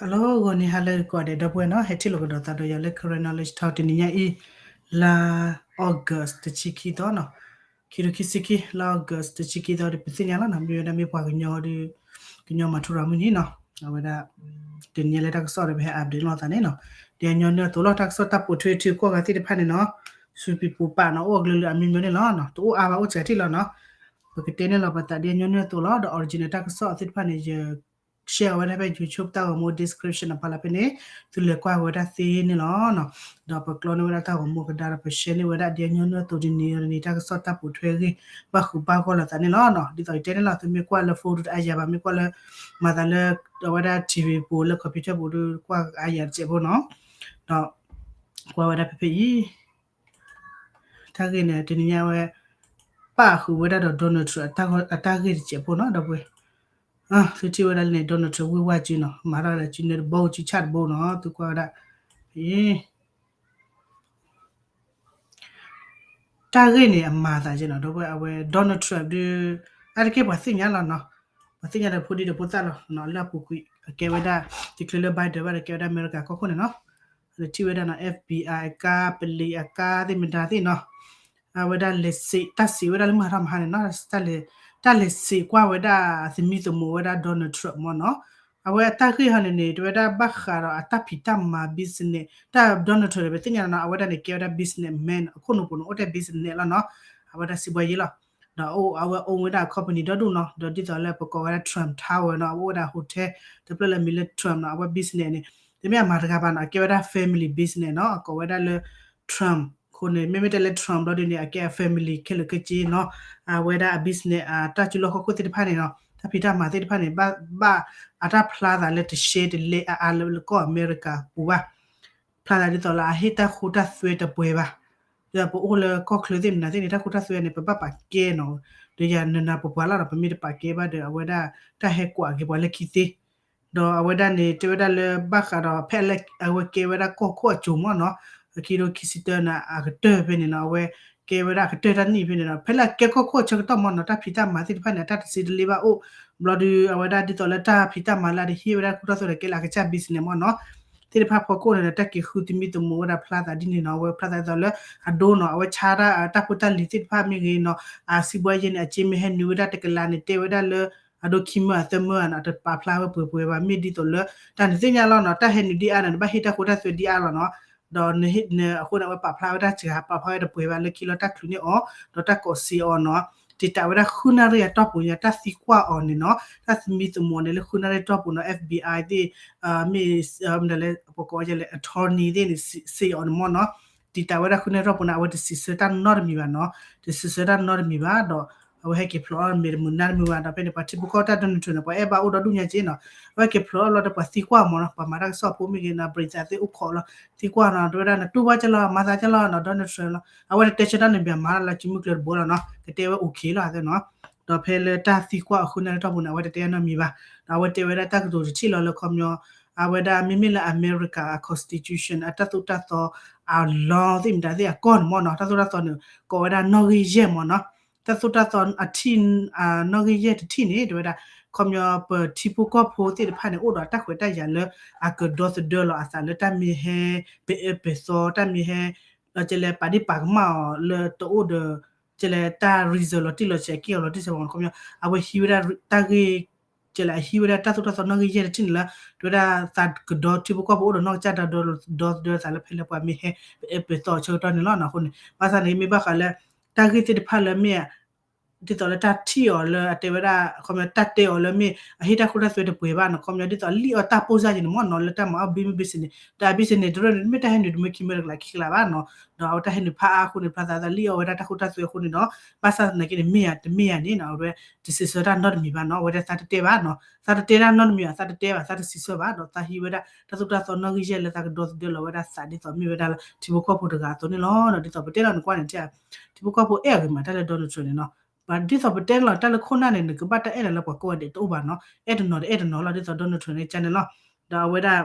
Hello ဂီၤနံၤဟါလၢကိးဂၤဒဲး ဒီပုၢ်ဝဲၢ်နီၤ, ဟဲထံၣ်လိာ်ကဒီးသးဒီးယၤလၢ Karen Knowledge Talk တနံၤညါအံၤ လါ August တဆံခံသီနီၤ, ခံထိခံဆံခံ လါ August တဆံခံသီဒီး ပသ့ၣ်ညါလီၤနီၤ, မ့ၢ်ဝဲဒၣ်မ့ၢ်ပှၤကညီဒီး ကညီမၤထူရၤမုၢ်နံၤနီၤ, အဝဲဒၣ် တနံၤညါလၢတၢ်ကစီၣ်ဒီး ပဟဲ update လိာ်သးန့ၣ်နီၤ, ဒ်အညီနုၢ်အသိးလီၤ တၢ်ကစီၣ်တၢ်ပိာ်ထွဲထံကီၢ်ဂၤသ့ၣ်တဖၣ်န့ၣ်နီၤ, ဆူပံၤပူၤပာ်နီၤ အိၣ်အကလုာ်လုာ်အမံၤမံၤန့ၣ်လီၤနီၤ, တအိၣ်အါဘၣ်အိၣ်စှၤထံၣ်လီၤနီၤ, ပကတဲန့ၣ်လီၤပသးဒ်အညီနုၢ်အသိးလီၤ, ဒီး original တၢ်ကစီၣ်သ့ၣ်တဖၣ်န့ၣ် ယ share အီၤဝဲဒၣ်ဖဲ YouTube တၢ်ဂီၤမူ description အဖီလာ်ဖဲန့ၣ် သုလဲၤကွၢ်ဝဲဒၣ်သ့န့ၣ်လီၤနီၤ, ဒီးပကျီန့ၢ်ဝဲဒၣ်တၢ်ဂီၤမူကဒါဒီး ပ share န့ၢ်ဝဲဒၣ်ဒ်အညီနုၢ်အသိးတနံၤဒီးတနံၤ တၢ်ကစီၣ်တၢ်ပိာ်ထွဲအဂ့ၢ် ဘၣ်ဃုာ်ဘၣ်ဂီၢ်လိာ်သးန့ၣ်လီၤနီၤ, ဒ်သိးယတဲန့ၣ်လီၤ သုမ့ၢ်ကွၢ်လၢ phone ဒုးတအါယၤဘၣ်, မ့ၢ်ကွၢ်လၢ မၤသးလၢ အဝဲဒၣ် ထံၣ်ဝံၤပူၤလၢ computer ပူၤဒုးကွၢ်အါယၤတစဲးဖိနီၤ, ဒီး ကွၢ်ဝဲဒၣ်ဖဲဖဲအံၤ တၢ်ဂ့ၢ်န့ၣ် တနံၤညါဝဲ ပာ်ဃုာ်ဝဲဒၣ်ဒီး Donald Trump အတၢ်ဂ့ၢ်တစဲးဖိနီၤ ဒီပုၢ်ဝဲၢ်, သုထံၣ်ဝဲဒၣ်လၢန့ၣ် Donald Trump ဝ့ၢ်ဝါစုနီၤ မၤထီၣ်လၢစုန့ၣ်တဘိစုဆၣ်တဘိနီၤ သုကွၢ်ဝဲဒၣ်, တၢ်ဂ့ၢ်န့ၣ်အမၤသးက့နီၤ ဒီပုၢ်ဝဲၢ် အဝဲ Donald Trump ဒုး အါတက့ၢ်ပှၤသ့ၣ်ညါလီၤနီၤ, ပှၤသ့ၣ်ညါဒီးဖိဒံဒီးဖိသၣ်လီၤနီၤ, လၢအပူၤကွံာ် အကဲဝဲဒၣ် တချုးလၢ Biden ဘၣ်ဒီးကဲဝဲဒၣ်အမဲရကၤကီၢ်ခိၣ်န့ၣ်နီၤ, လၢထံၣ်ဝဲဒၣ်နီၤ FBI အကါ ပလံၤအကါသ့ၣ်မတၤသ့ၣ်နီၤ, အဝဲဒၣ်လဲၤစံး တၢ်စံးဝဲဒၣ်လၢမုၢ်ဟါထီၣ်မဟါန့ၣ်နီၤ, တၢ်လဲၤစံးကွၢ်ဝဲဒၣ်သမံသမိးဝဲဒၣ် Donald Trump မ့ၢ်နီၤ, အဝဲအတၢ်ဂ့ၢ်ဟီန့ၣ်န့ၣ် တဝဲဒၣ်ဘၣ်ဃးဒီးအတၢ်ဖံးတၢ်မၤ business တၢ် Donald Trump န့ၣ် ပသ့ၣ်ညါနီၤ အဝဲဒၣ်န့ၣ် ကဲဝဲဒၣ် businessman အခိၣ်နူာ်ပူၤန့ၣ် အိၣ်ထဲ business လီၤနီၤ, အဝဲဒၣ်စံးဘှါယ့လီၤ, ဒီးအဝဲ own ဝဲဒၣ် company ဒီဒူၣ်နီၤ, ဒီးဒ်သိးလၢပကိးဝဲဒၣ် Trump Tower နီၤ, အအိၣ်ဝဲဒၣ် hotel တဖျၢၣ်လၢမံၤလၢ Trump နီၤ, အဝဲ business န့ၣ် တမ့ၢ်အမၤတဂၤဘၣ်နီၤ, အကဲဝဲဒၣ် family business နီၤ, အကိးဝဲဒၣ်လၢ Trump အဃိန့ၣ် မ့မ့ၢ်တဲလၢ Trump ဘျီဒ်န့ၣ် အကဲအ family ခဲလၢာ်ခဲဆ့နီၤ, အဝဲဒၣ်အ business အတၢ်စုလီၢ်ခီၣ်ခိၣ်သ့ၣ်တဖၣ်န့ၣ်နီၤ, တၢ်ဖံးတၢ်မၤသ့ၣ်တဖၣ်န့ၣ် ဘၣ် ဘၣ်အတၢ်ဖျါသးလၢတရှဲတလဲအါအါလၢကီၢ်အမဲရကၤပူၤဘၣ်, ဖျါသးဒ်သိးလၢအဟ့ၣ်တၢ်ဃူတၢ်သွဲတပှဲၤဘၣ်, ဒီးပအိၣ်လၢကီၢ်ချၢသ့ၣ်မနုၤသ့ၣ်န့ၣ် တၢ်ဃူတၢ်သွဲန့ၣ် ပဘၣ်ပာ်ကဲနီၤ, ဒီးယၤနနၤပပှၤလီၤဒီး ပမ့ၢ်တပာ်ကဲဘၣ်ဒီး အဝဲဒၣ်တၢ်ဟဲကွၢ်က့ၤပှၤလၢခံသ့, ဒီးအဝဲဒၣ်န့ၣ် တဲဝဲဒၣ်လၢဘၣ်ဃးဒီးဖဲအဝဲကဲဝဲဒၣ်ကီၢ်ခိၣ်အစိၤမ့ၢ်နီၤ, ခံထိခံဆံတၢန့ၣ် အကတၢၢ်ဖဲန့ၣ်နီၤ, အဝဲကဲဝဲဒၣ်အကတၢၢ်တၢ်နံၣ်ဖဲန့ၣ်နီၤ, ဖဲလၢအကဲကီၢ်ခိၣ်အဆၢကတီၢ်မ့ၢ်နီၤ တၢ်ဖံးတၢ်မၤသ့ၣ်တဖၣ်န့ၣ် အတၢ်တစံးတလ့ဘၣ်အိၣ်, ဘျီဒုး အဝဲဒၣ်ဒ်သိးလၢတၢ်ဖံးတၢ်မၤလၢအတဟ့ၣ်ဝဲဒၣ်ဃူတၢ်သွဲန့ၣ် ကဲလၢအကစၢ် business မ့ၢ်နီၤ, သ့ၣ်တဖၣ်ဖီခိၣ်န့ၣ် တၢ်က့ၤဃုသမံသမိးဝဲဒၣ်ဖျါသးဒ်န့ၣ်နီၤ, အဝဲဖျါသးဒ်သိးလၢအဒိနီၤ, အဝဲဆါတၢ်တၢ်ဖိတၢ်လံၤသ့ၣ်တဖၣ်မ့ၢ်ဂ့ၤနီၤ, အစံးဘှါယဲန့ၣ် အစ့မ့ၢ်ဟဲနုာ်ဝဲဒၣ်တကလးန့ၣ် တဲဝဲဒၣ်လၢ အဒိခံမၢအသၢမၢနီၤ, တပာ်ဖျါဝဲပှဲၤပှဲၤဘၣ်, မ့ၢ်ဒ်သိးလၢ တၢ်နသ့ၣ်ညါလီၤနီၤ, တၢ်ဟဲနုာ်ဒ်အါန့ၣ် နဘၣ်ဟ့ၣ်တၢ်ဃူတၢ်သွဲဒ်အါလီၤနီၤ, ဒီးနဟ့ၣ်နအဃိန့ၣ် အဝဲပာ်ဖျါဝဲတၢ်စှၤ ပာ်ဖျါဝဲတပှဲၤဘၣ်လၢခံလီၤတၢ်ချုးန့ၢ်အီၤ ဒီးတၢ်ကိးစ့အီၤနီၤ, တံာ်တာ်ဝဲဒၣ်ဃုနၣ်ရံၣ်အတီၢ်ပူၤညါ တၢ်သံကွၢ်အီၤန့ၣ်နီၤ, တၢ်သမံသမိးန့ၣ်လၢဃုနၣ်ရံၣ်တီၢ်ပူၤနီၤ, FBI သ့ၣ် မ့ၢ် မ့ၢ်ဒ်လဲၣ် ပကိးဝဲဒ်လဲၣ် attorney သ့ၣ်န့ၣ် စံးအီၤန့ၣ်မ့ၢ်နီၤ, တံာ်တာ်ဝဲဒၣ်ဃုနၣ်ရံၣ်တီၢ်ပူၤန့ၣ် အဝဲတစံးဆၢတၢ်နီတမံၤဘၣ်နီၤ, တစံးဆၢတၢ်နီတမံၤဘၣ်ဒီး အဝဲဟဲက့ၤဖျိးအီၤမ့ၢ်တမုာ်နါတမုာ်ဘၣ်ဒီး ဖဲန့ၣ် ပှၤထံဖိကီၢ်ဖိတၢ် Donald Trump န့ၣ် ပှၤအဲၣ်ဘၣ်အိၣ်ဒီဒူၣ်ညါက့နီၤ, အဝဲက့ၤဖျိးအီၤလီၤဒီးပှၤသံကွၢ်မ့ၢ်နီၤ, ပှၤမၤတၢ်ကစီၣ်ဖိမ့ၢ်ဂ့ၤနီၤ ပရံသးသ့ၣ်အိၣ်ခိးလီၤ, သံကွၢ်နီၤ တဲဝဲဒၣ်နတူၢ်ဘၣ်ကလီၤ မၤသးကလီၤနီၤ Donald Trump လီၤ, အဝဲတတဲဆၢတၢ်နီတမံၤဘၣ် မၤလၢစုမုၢ်ကျၢၤတဘိလီၤနီၤ, ကတဲဝဲ okay လီၤနီၤ, ဒီးဖဲလၢတၢ်သံကွၢ်အဃုနၣ်ရံၣ်တီၢ်ပူၤန့ၣ် အဝဲတတဲနီတမံၤဘၣ်, ဒီးအဝဲတဲဝဲဒၣ်တၢ်ကတိၤတထံၣ်လီၤလၢခီပညီ အဝဲဒၣ်မ့မ့ၢ်လၢအမဲရကၤအ constitution အတၢ်သိၣ်တၢ်သီ အ law သ့ၣ်မတၤသ့ၣ်အကီၢ်န့ၣ်မ့ၢ်နီၤ, တၢ်သိၣ်တၢ်သီန့ၣ် ကိးဝဲဒၣ်နီၣ်ဂံၢ်ယဲၢ်မ့ၢ်နီၤ, တၢ်သိၣ်တၢ်သီအထံၣ် နီၣ်ဂံၢ်ယဲၢ်တထံၣ်န့ၣ် တဲဝဲဒၣ် ခီပညီပထံဖိကီၢ်ဖိသ့ၣ်တဖၣ်န့ၣ် အိၣ်ဒီးတၢ်ခွဲးတၢ်ယာ်လၢ အကဒီသဒၢလီၤအသးလၢတၢ်မ့ၢ်ဟဲ ပအဲၣ်ပသီ တၢ်မ့ၢ်ဟဲ ဒီးကလဲၤပာ်ဒ့ၣ်ပာ်ကမၣ်အီၤလၢတအိၣ်ဒီး ကလဲၤတၢ် reason လီၤတံၢ်လီၤဆဲး က့ၢ်အီၤလီၤတံၢ်ဆဲးမ့ၢ်နီၤ, ခီပညီ အဝဲဟံးဝဲဒၣ်တၢ်ဂ့ၢ် ကလဲၤအဟံးဝဲဒၣ်တၢ်သိၣ်တၢ်သီနီၣ်ဂံၢ်ယဲၢ်တထံၣ်န့ၣ်လၢ တဲဝဲဒၣ်သးကဒီထံဖိကီၢ်ဖိအိၣ်ဒီးနီၢ်ကစၢ်ဒီး ဒီသဒၢသးလၢဖဲလၢပှၤမ့ၢ်ဟဲ ပအဲၣ်ပသီအဆၢကတီၢ်န့ၣ်လီၤ. အဃိန့ၣ် ဘၣ်ဆၣ်န့ၣ် မ့ၢ်ဘၣ်ဃးလၢ တၢ်ဂ့ၢ်သ့ၣ်တဖၣ်လၢမ့ၢ် ဒ်သိးလၢတၢ်ထံၣ်အီၤလၢအတဲဝဲဒၣ် ခီပညီတၢ်တဲအီၤလၢမ့ၢ် အဟ့ၣ်တၢ်ဃူတၢ်သွဲတပှဲၤဘၣ်နီၤ, ခီပညီဒ်သိးလံၣ်အီၣ်တၢ်ပိၢ်စၢ်က့ၤန့ၣ်မ့ၢ်နီၤ လၢတၢ်မၤအီၣ်ဘံမ့ၢ် business တၢ် business တရၢၢ်န့ၣ် မ့ၢ်တၢ်ဟဲနုာ်တမ့ၢ်ခံမၢတကလးခံကလးဘၣ်နီၤ, ဒီးအဝဲတၢ်ဟဲနုာ်ဖးအါအဃိန့ၣ် ဖျါသးသးလံၣ်အီၣ်ဝဲဒၣ်တၢ်ဃူတၢ်သွဲအဃိန့ၣ်ဒီး ဘၣ်ဆၣ်သနာ်က့န့ၣ် မ့ၢ်ဧါတမ့ၢ်ဧါန့ၣ်နီၤ အဝဲတစံးဆၢတၢ်နီတမံၤဘၣ်နီၤ, အဝဲဒၣ်သးတတဲဘၣ်နီၤ, သးတတဲတၢ်နီတမံၤဘၣ် သးတတဲဘၣ် သးတစံးဆၢဘၣ်ဒီး သးဟံးဝဲဒၣ်တၢ်သိၣ်တၢ်သီနီၣ်ဂံၢ်ယဲၢ်လၢသးကဒီသဒၢလီၤဝဲဒၣ်သးဒ်သိးမ့ၢ်ဝဲဒၣ်လၢထံဖိကီၢ်ဖိတဂၤအသိးန့ၣ်လီၤ. ဒ်သိးပတဲလီၤနကွၢ်န့ၣ် ထံဖိကီၢ်ဖိအဲၣ်အဂ့ၤမးတၢ်လၢ Donald Trump န့ၣ်နီၤ, ဒ်သိးပတဲလီၤတၢ်လၢခိၣ်နၢ်န့ၣ် နကဘၣ်တၢ်အဲၣ်လီၤလၢပှၤကိးဂၤဒဲးတအိၣ်ဘၣ်နီၤ, အဲၣ်တနီၤတအဲၣ်တနီၤလီၤ ဒ်သိး Donald Trump န့ၣ်ကန့ၣ်လီၤ, ဒီးအဝဲဒၣ်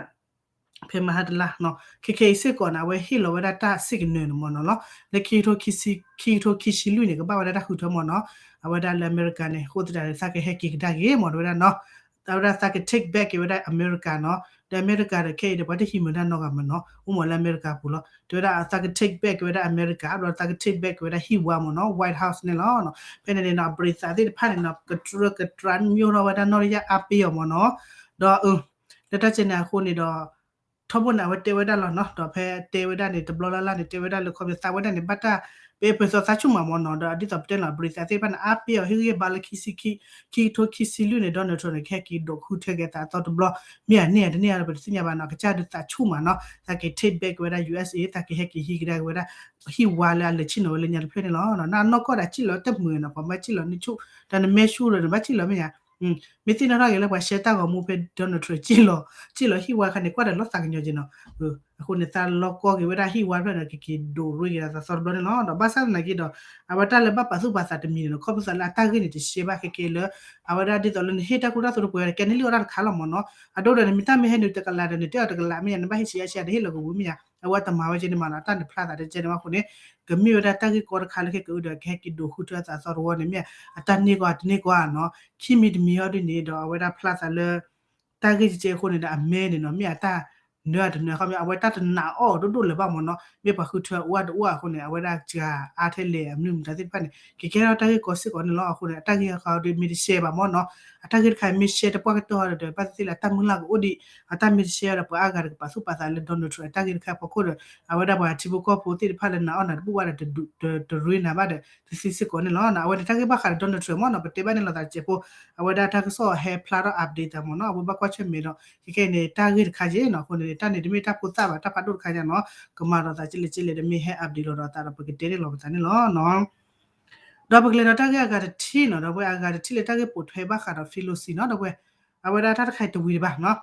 ဖဲမဟါတလါနီၤ ခဲခဲအံၤစ့ၢ်ကီးန့ၣ် အဝဲဟ့ၣ်လီၤဝဲဒၣ်တၢ်စ့ၢ်ကနၢၤန့ၣ်မ့ၢ်နီၤလီၤ, လၢခံကထိခံဆံလွံၢ်န့ၣ် ကဘၣ်ဝဲဒၣ်တၢ်ဃုထၢမ့ၢ်နီၤ, အဝဲဒၣ်လၢအမဲရကၤန့ၣ် အဃိသတးန့ၣ် သးကဟဲက့ၤကဒါက့ၤမ့ၢ်တဲဝဲဒၣ်နီၤ, အဝဲဒၣ်သးက take back က့ၤဝဲဒၣ်အမဲရကၤနီၤ, ဒီးအမဲရကၤဒီးခဲအံၤဒီး ပှၤတဟံးမုာ်တၢ်နီတဂၤမ့ၢ်နီၤ, အိၣ်မးလၢအမဲရကၤပူၤလီၤ. တဲဝဲဒၣ်သးက take back က့ၤဝဲဒၣ်အမဲရကၤ ဒီးသးက take back က့ၤဝဲဒၣ်ဟံၣ်ဝါမ့ၢ်နီၤ, White House န့ၣ်လီၤ. ဖဲန့ၣ်န့ၣ်နီၤ အပြံသးသ့ၣ်တဖၣ်န့ၣ်နီၤ ကတြၢကတြးမၠိထီၣ်ဝဲဒၣ်နီၢ်တယၢ်အါပ့ၤအီၤမ့ၢ်နီၤ, ဒီး လၢတၢ်ကဲန့ၣ်အဃိန့ၣ်ဒီး ထီဘိန့ၣ် အဝဲတဲဝဲဒၣ်လီၤနီၤ, ဒီးဖဲတဲဝဲဒၣ်န့ၣ် တဘျီလၢ်လၢ်န့ၣ် တဲဝဲဒၣ်လၢခီပညီသးဝဲဒၣ်န့ၣ် ဘၣ်တၢ် ပအဲၣ်ပသီသးဆူၣ်မးမ့ၢ်နီၤ, ဒီးဒ်သိးပတဲလီၤ အပြံသးသ့ၣ်တဖၣ်န့ၣ် အါပ့ၤအီၤ ဟ့ၣ်ဂံၢ်ဘါလၢခံဆံခံ ခံကထိခံဆံလွံၢ်န့ၣ် Donald Trump န့ၣ် ကဟဲက့ၤဒိးဃုထၢက့ၤအသးအသီတဘျီ, မ့ၢ်ဧါန့ၢ်ဧါတန့ၢ်ဧါဒီး ပတသ့ၣ်ညါဘၣ်နီၤ, အကစၢ်ဒုးသးဆူၣ်မးနီၤ, သးက့ၤ take back က့ၤဝဲဒၣ် ယူၢ်အ့းအ့း သးက့ၤဟဲက့ၤဟံးကဒါက့ၤဝဲဒၣ် ဟံၣ်ဝါလၢအလဲၤဆ့ၣ်နီၤဝဲလၢညါတဖျၢၣ်န့ၣ်လီၤ. နနီၢ်ကီၢ်ဒီးစံၣ်လီၤတမုာ်နီၤ, ပှၤဘၣ်စံၣ်လီၤနဆူၣ် တၢ်နမဲဆူၣ်ဒီးနဘၣ်စံၣ်လီၤမ့ၢ်ဧါ, မ့ၢ်သ့ၣ်နီၣ်ထီၣ်က့ၤလၢပှၤရှဲတၢ်ဂီၤမူဖဲ Donald Trump စံၣ်လီၤ စံၣ်လီၤဟံၣ်ဝါခါန့ၣ် ကွၢ်ဒီးလီၤသးကညီၤက့ၤနီၤ, အဃိန့ၣ် သးလီၤကီက့ၤဝဲဒၣ်ဟံၣ်ဝါတဖျၢၣ်န့ၣ် ကက့ၤဒိးရ့က့ၤသးသီတဘျီန့ၣ်လီၤ. ဒီးဘၣ်ဆၣ်သနာ်က့ဒီး အဝဲတၢ်လၢဘၣ်ပာ်သူၣ်ပာ်သးတမံၤန့ၣ်နီၤ, ခီဖျိသးလၢအတၢ်ဂ့ၢ်န့ၣ် တရှဲဘၣ်ခဲကဲလၢ အဝဲဒၣ်ဒ်သိးလၢနဟ့ၣ်တၢ်ကူၣ်တၢ်သိးတပှဲၤဒီး ကဲန့ၣ်လံအီၣ်တၢ်တခါလီၤမ့ၢ်နီၤ, အဒိဒီးနမ့ၢ်တၢ်မ့ၢ်ဟဲနုာ်တကလးဒီး နတဲအီၤတကလးမ့ၢ်ဧါ, နဘၣ်ဟ့ၣ်ဆံးအါဆံးအါ တဟ့ၣ်လီၤကဝံၤမ့ၢ်ဧါ, အဝဲတမၤဝဲကဲန့ၣ်မးနီၤ, တၢ်န့ၣ်ဖျါသးတကဲန့ၣ်ဘၣ်အဃိန့ၣ် ကမ့ၢ်ဝဲဒၣ်တၢ်ဂ့ၢ်ကီတခါလၢခဲကအုဒီး ကဟဲက့ၤဒိးဃုထၢအသးသီတဝီန့ၣ် မ့ၢ်ဧါ, အတၢ်န့ၢ်ကီတန့ၢ်ကီဧါနီၤ, ခံမံၤတမံၤဟီဒ်န့ၣ်ဒီး အဝဲဒၣ်ဖျါသးလၢ တၢ်ဂ့ၢ်ကဲကဲအဃိန့ၣ်ဒီး အမဲန့ၣ်နီၤ မ့ၢ်အတၢ်နၢအတနၢ ခီပညီ အဝဲတၢ်တနာ်အီၣ်ဒိၣ်ဒိၣ်လၢၤဘၣ်မ့ၢ်နီၤ, မ့ၢ်ပှၤဃုထၢအအိၣ်တအိၣ်အဃိန့ၣ် အဝဲဒၣ်စှၤအါထဲလဲၣ် အမနုၤမတၤသ့ၣ်တဖၣ်န့ၣ် ကကဲထီၣ်တၢ်ဂ့ၢ်ကီစ့ၢ်ကီးန့ၣ်လီၤ. အဃိန့ၣ် အတၢ်ဂ့ၢ်ဟီဒ်မ့ၢ်တရှဲဘၣ်မ့ၢ်နီၤ, အတၢ်ဂ့ၢ်တခါမ့ၢ်ရှဲတပှၢ်ကတၢၢ်ဒီး ဘၣ်သ့ၣ်သ့ၣ်လၢအတၢ်မုၢ်လၢ်ကအိၣ်ဒံး, အတၢ်မ့ၢ်တရှဲဒီး ပှၤအါဂၤတကပာ်သူၣ်ပာ်သးလၢ Donald Trump အတၢ်ဂ့ၢ်တခါအဖီခိၣ်ဒီး အဝဲဒၣ်ပှၤထံဖိကီၢ်ဖိသ့ၣ်တဖၣ်လၢနာ်အီၣ်နၤတဘူၣ်ဘၣ်ဒီး တရ့နၤဘၣ်ဒီး တသ့စ့ၢ်ကီးန့ၣ်လီၤ. အဝဲန့ၣ်တၢ်ဂ့ၢ်ဘၣ်ဃးဒီး Donald Trump မ့ၢ်နီၤ, ပတဲဘၣ်န့ၣ်လီၤသးတစဲးဖိ, အဝဲဒၣ်တၢ်ကစီၣ်ဟဲဖျါထီၣ် update သးမ့ၢ်နီၤ, အဝဲဘၣ်ကွၢ်ဆၢၣ်မဲာ်ဒီး ခဲခဲအံၤန့ၣ် တၢ်ဂ့ၢ်တခါက့နီၤ, အဃိန့ၣ် တၢ်န့ၣ်တမ့ၢ်တၢ်ဖိသၣ်ဘၣ် တၢ်ဖးဒိၣ်တခါညါနီၤ, ကမၤဒီးသးကလဲၣ်ကလဲၣ်ဒီး မ့ၢ်ဟဲ update လီၤဒီးသးဒီး ပကတဲန့ၣ်လီၤပသးန့ၣ်လီၤ. ဒီးပကလဲၤဒီးတၢ်ဂ့ၢ်အဂၤတထံၣ်နီၤ, ဒီးပှဲၤအဂၤတထံၣ်လၢတၢ်ဂ့ၢ်ပိာ်ထွဲဘၣ်ဃးဒီး Pelosi နီၤ, ဒီးပှဲၤ အဝဲဒၣ်တၢ်တခါအံၤတဝံၤတဘၣ်နီၤ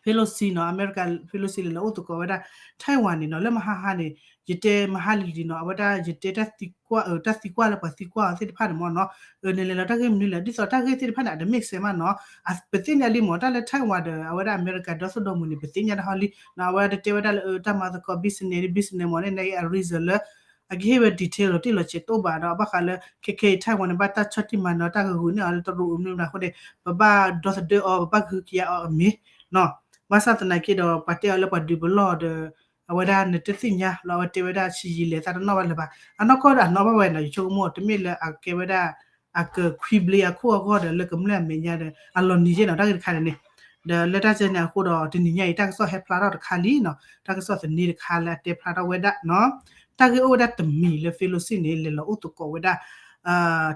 Pelosi နီၤ, အမဲရကၤ Pelosi လဲၤလီၤအိၣ်သကိးဝဲဒၣ် Taiwan န့ၣ်နီၤ, လၢမဟါဟါန့ၣ် ယတဲမဟါလံၤလံၤနီၤ, အဝဲဒၣ်ယတဲတၢ်သံကွၢ် တၢ်သံကွၢ်လၢပှၤသံကွၢ်အီၤသ့ၣ်တဖၣ်န့ၣ်မ့ၢ်နီၤ, နလဲၤလီၤတၢ်ဂ့ၢ်မနုၤလဲၣ်, ဒ်သိးတၢ်ဂ့ၢ်သ့ၣ်တဖၣ်န့ၣ် အတ make sense မးနီၤ, ပသ့ၣ်ညါလံမ့ၢ် တၢ်လၢ Taiwan ဒီး အဝဲဒၣ်အမဲရကၤဒီသဒိၣ်မုၢ်န့ၣ် ပသ့ၣ်ညါတဟီလံနီၤ, အဝဲဒၣ်တတဲဝဲဒၣ်လၢတၢ်မၤသကိး business န့ၣ် business မ့ၢ်န့ၣ် နာ်က့အ reason လၢ အကဟ့ၣ်ဝဲ detail လီၤတံၢ်လီၤဆဲးတအိၣ်ဘၣ်ဒီး ဘၣ်ဃးလၢ ခဲခဲအံၤ Taiwan န့ၣ် ဘၣ်တၢ်ဆီၣ်တံၢ်မၤနၢၤတၢ်ကဂုာ်န့ၢ်အီၤလၢတရူးမနုၤမတၤအဃိန့ၣ် ပဘၣ်ဒီသဒၢအီၤ ပဘၣ်ကဟုကယာ်အီၤအမ့ၢ်နီၤ, ဘၣ်ဆၣ်သနာ်က့ဒီး ပှၤတဲအီၤလၢပှၤဒုးပလီၢ်ဒီး အဝဲဒၣ်နတသ့ၣ်ညါလီၤ, အဝဲတဲဝဲဒၣ် Xi လဲၤသးတနီၣ်ဘၣ်လၢၤဘၣ်, အနီၢ်ကီၢ်ဒီးအနီၣ်ဘၣ်ဝဲနီၤ, ယဆိကမိၣ်တမ့ၢ်လၢအကဲဝဲဒၣ် အကခွံဘျ့အခိၣ်အဂီၢ်ဒီး လၢကမျၢၢ်အမဲာ်ညါဒီး အလီၤနံၤယဲၢ်နီၤ တၢ်ဂ့ၢ်တခါန့ၣ်န့ၣ်, ဒီးလၢတၢ်ကဲန့ၣ်အဃိဒီး တနံၤညါအံၤ တၢ်ကစီၣ်ဟဲဖျါထီၣ်တခါလံနီၤ, တၢ်ကစီၣ်သန့တခါလၢအတဲဖျါထီၣ်ဝဲဒၣ်နီၤ, တၢ်ဂ့ၢ်အိၣ်ဝဲဒၣ်တမံၤလၢ Pelosi န့ၣ် လဲၤလီၤအိၣ်သကိးဝဲဒၣ်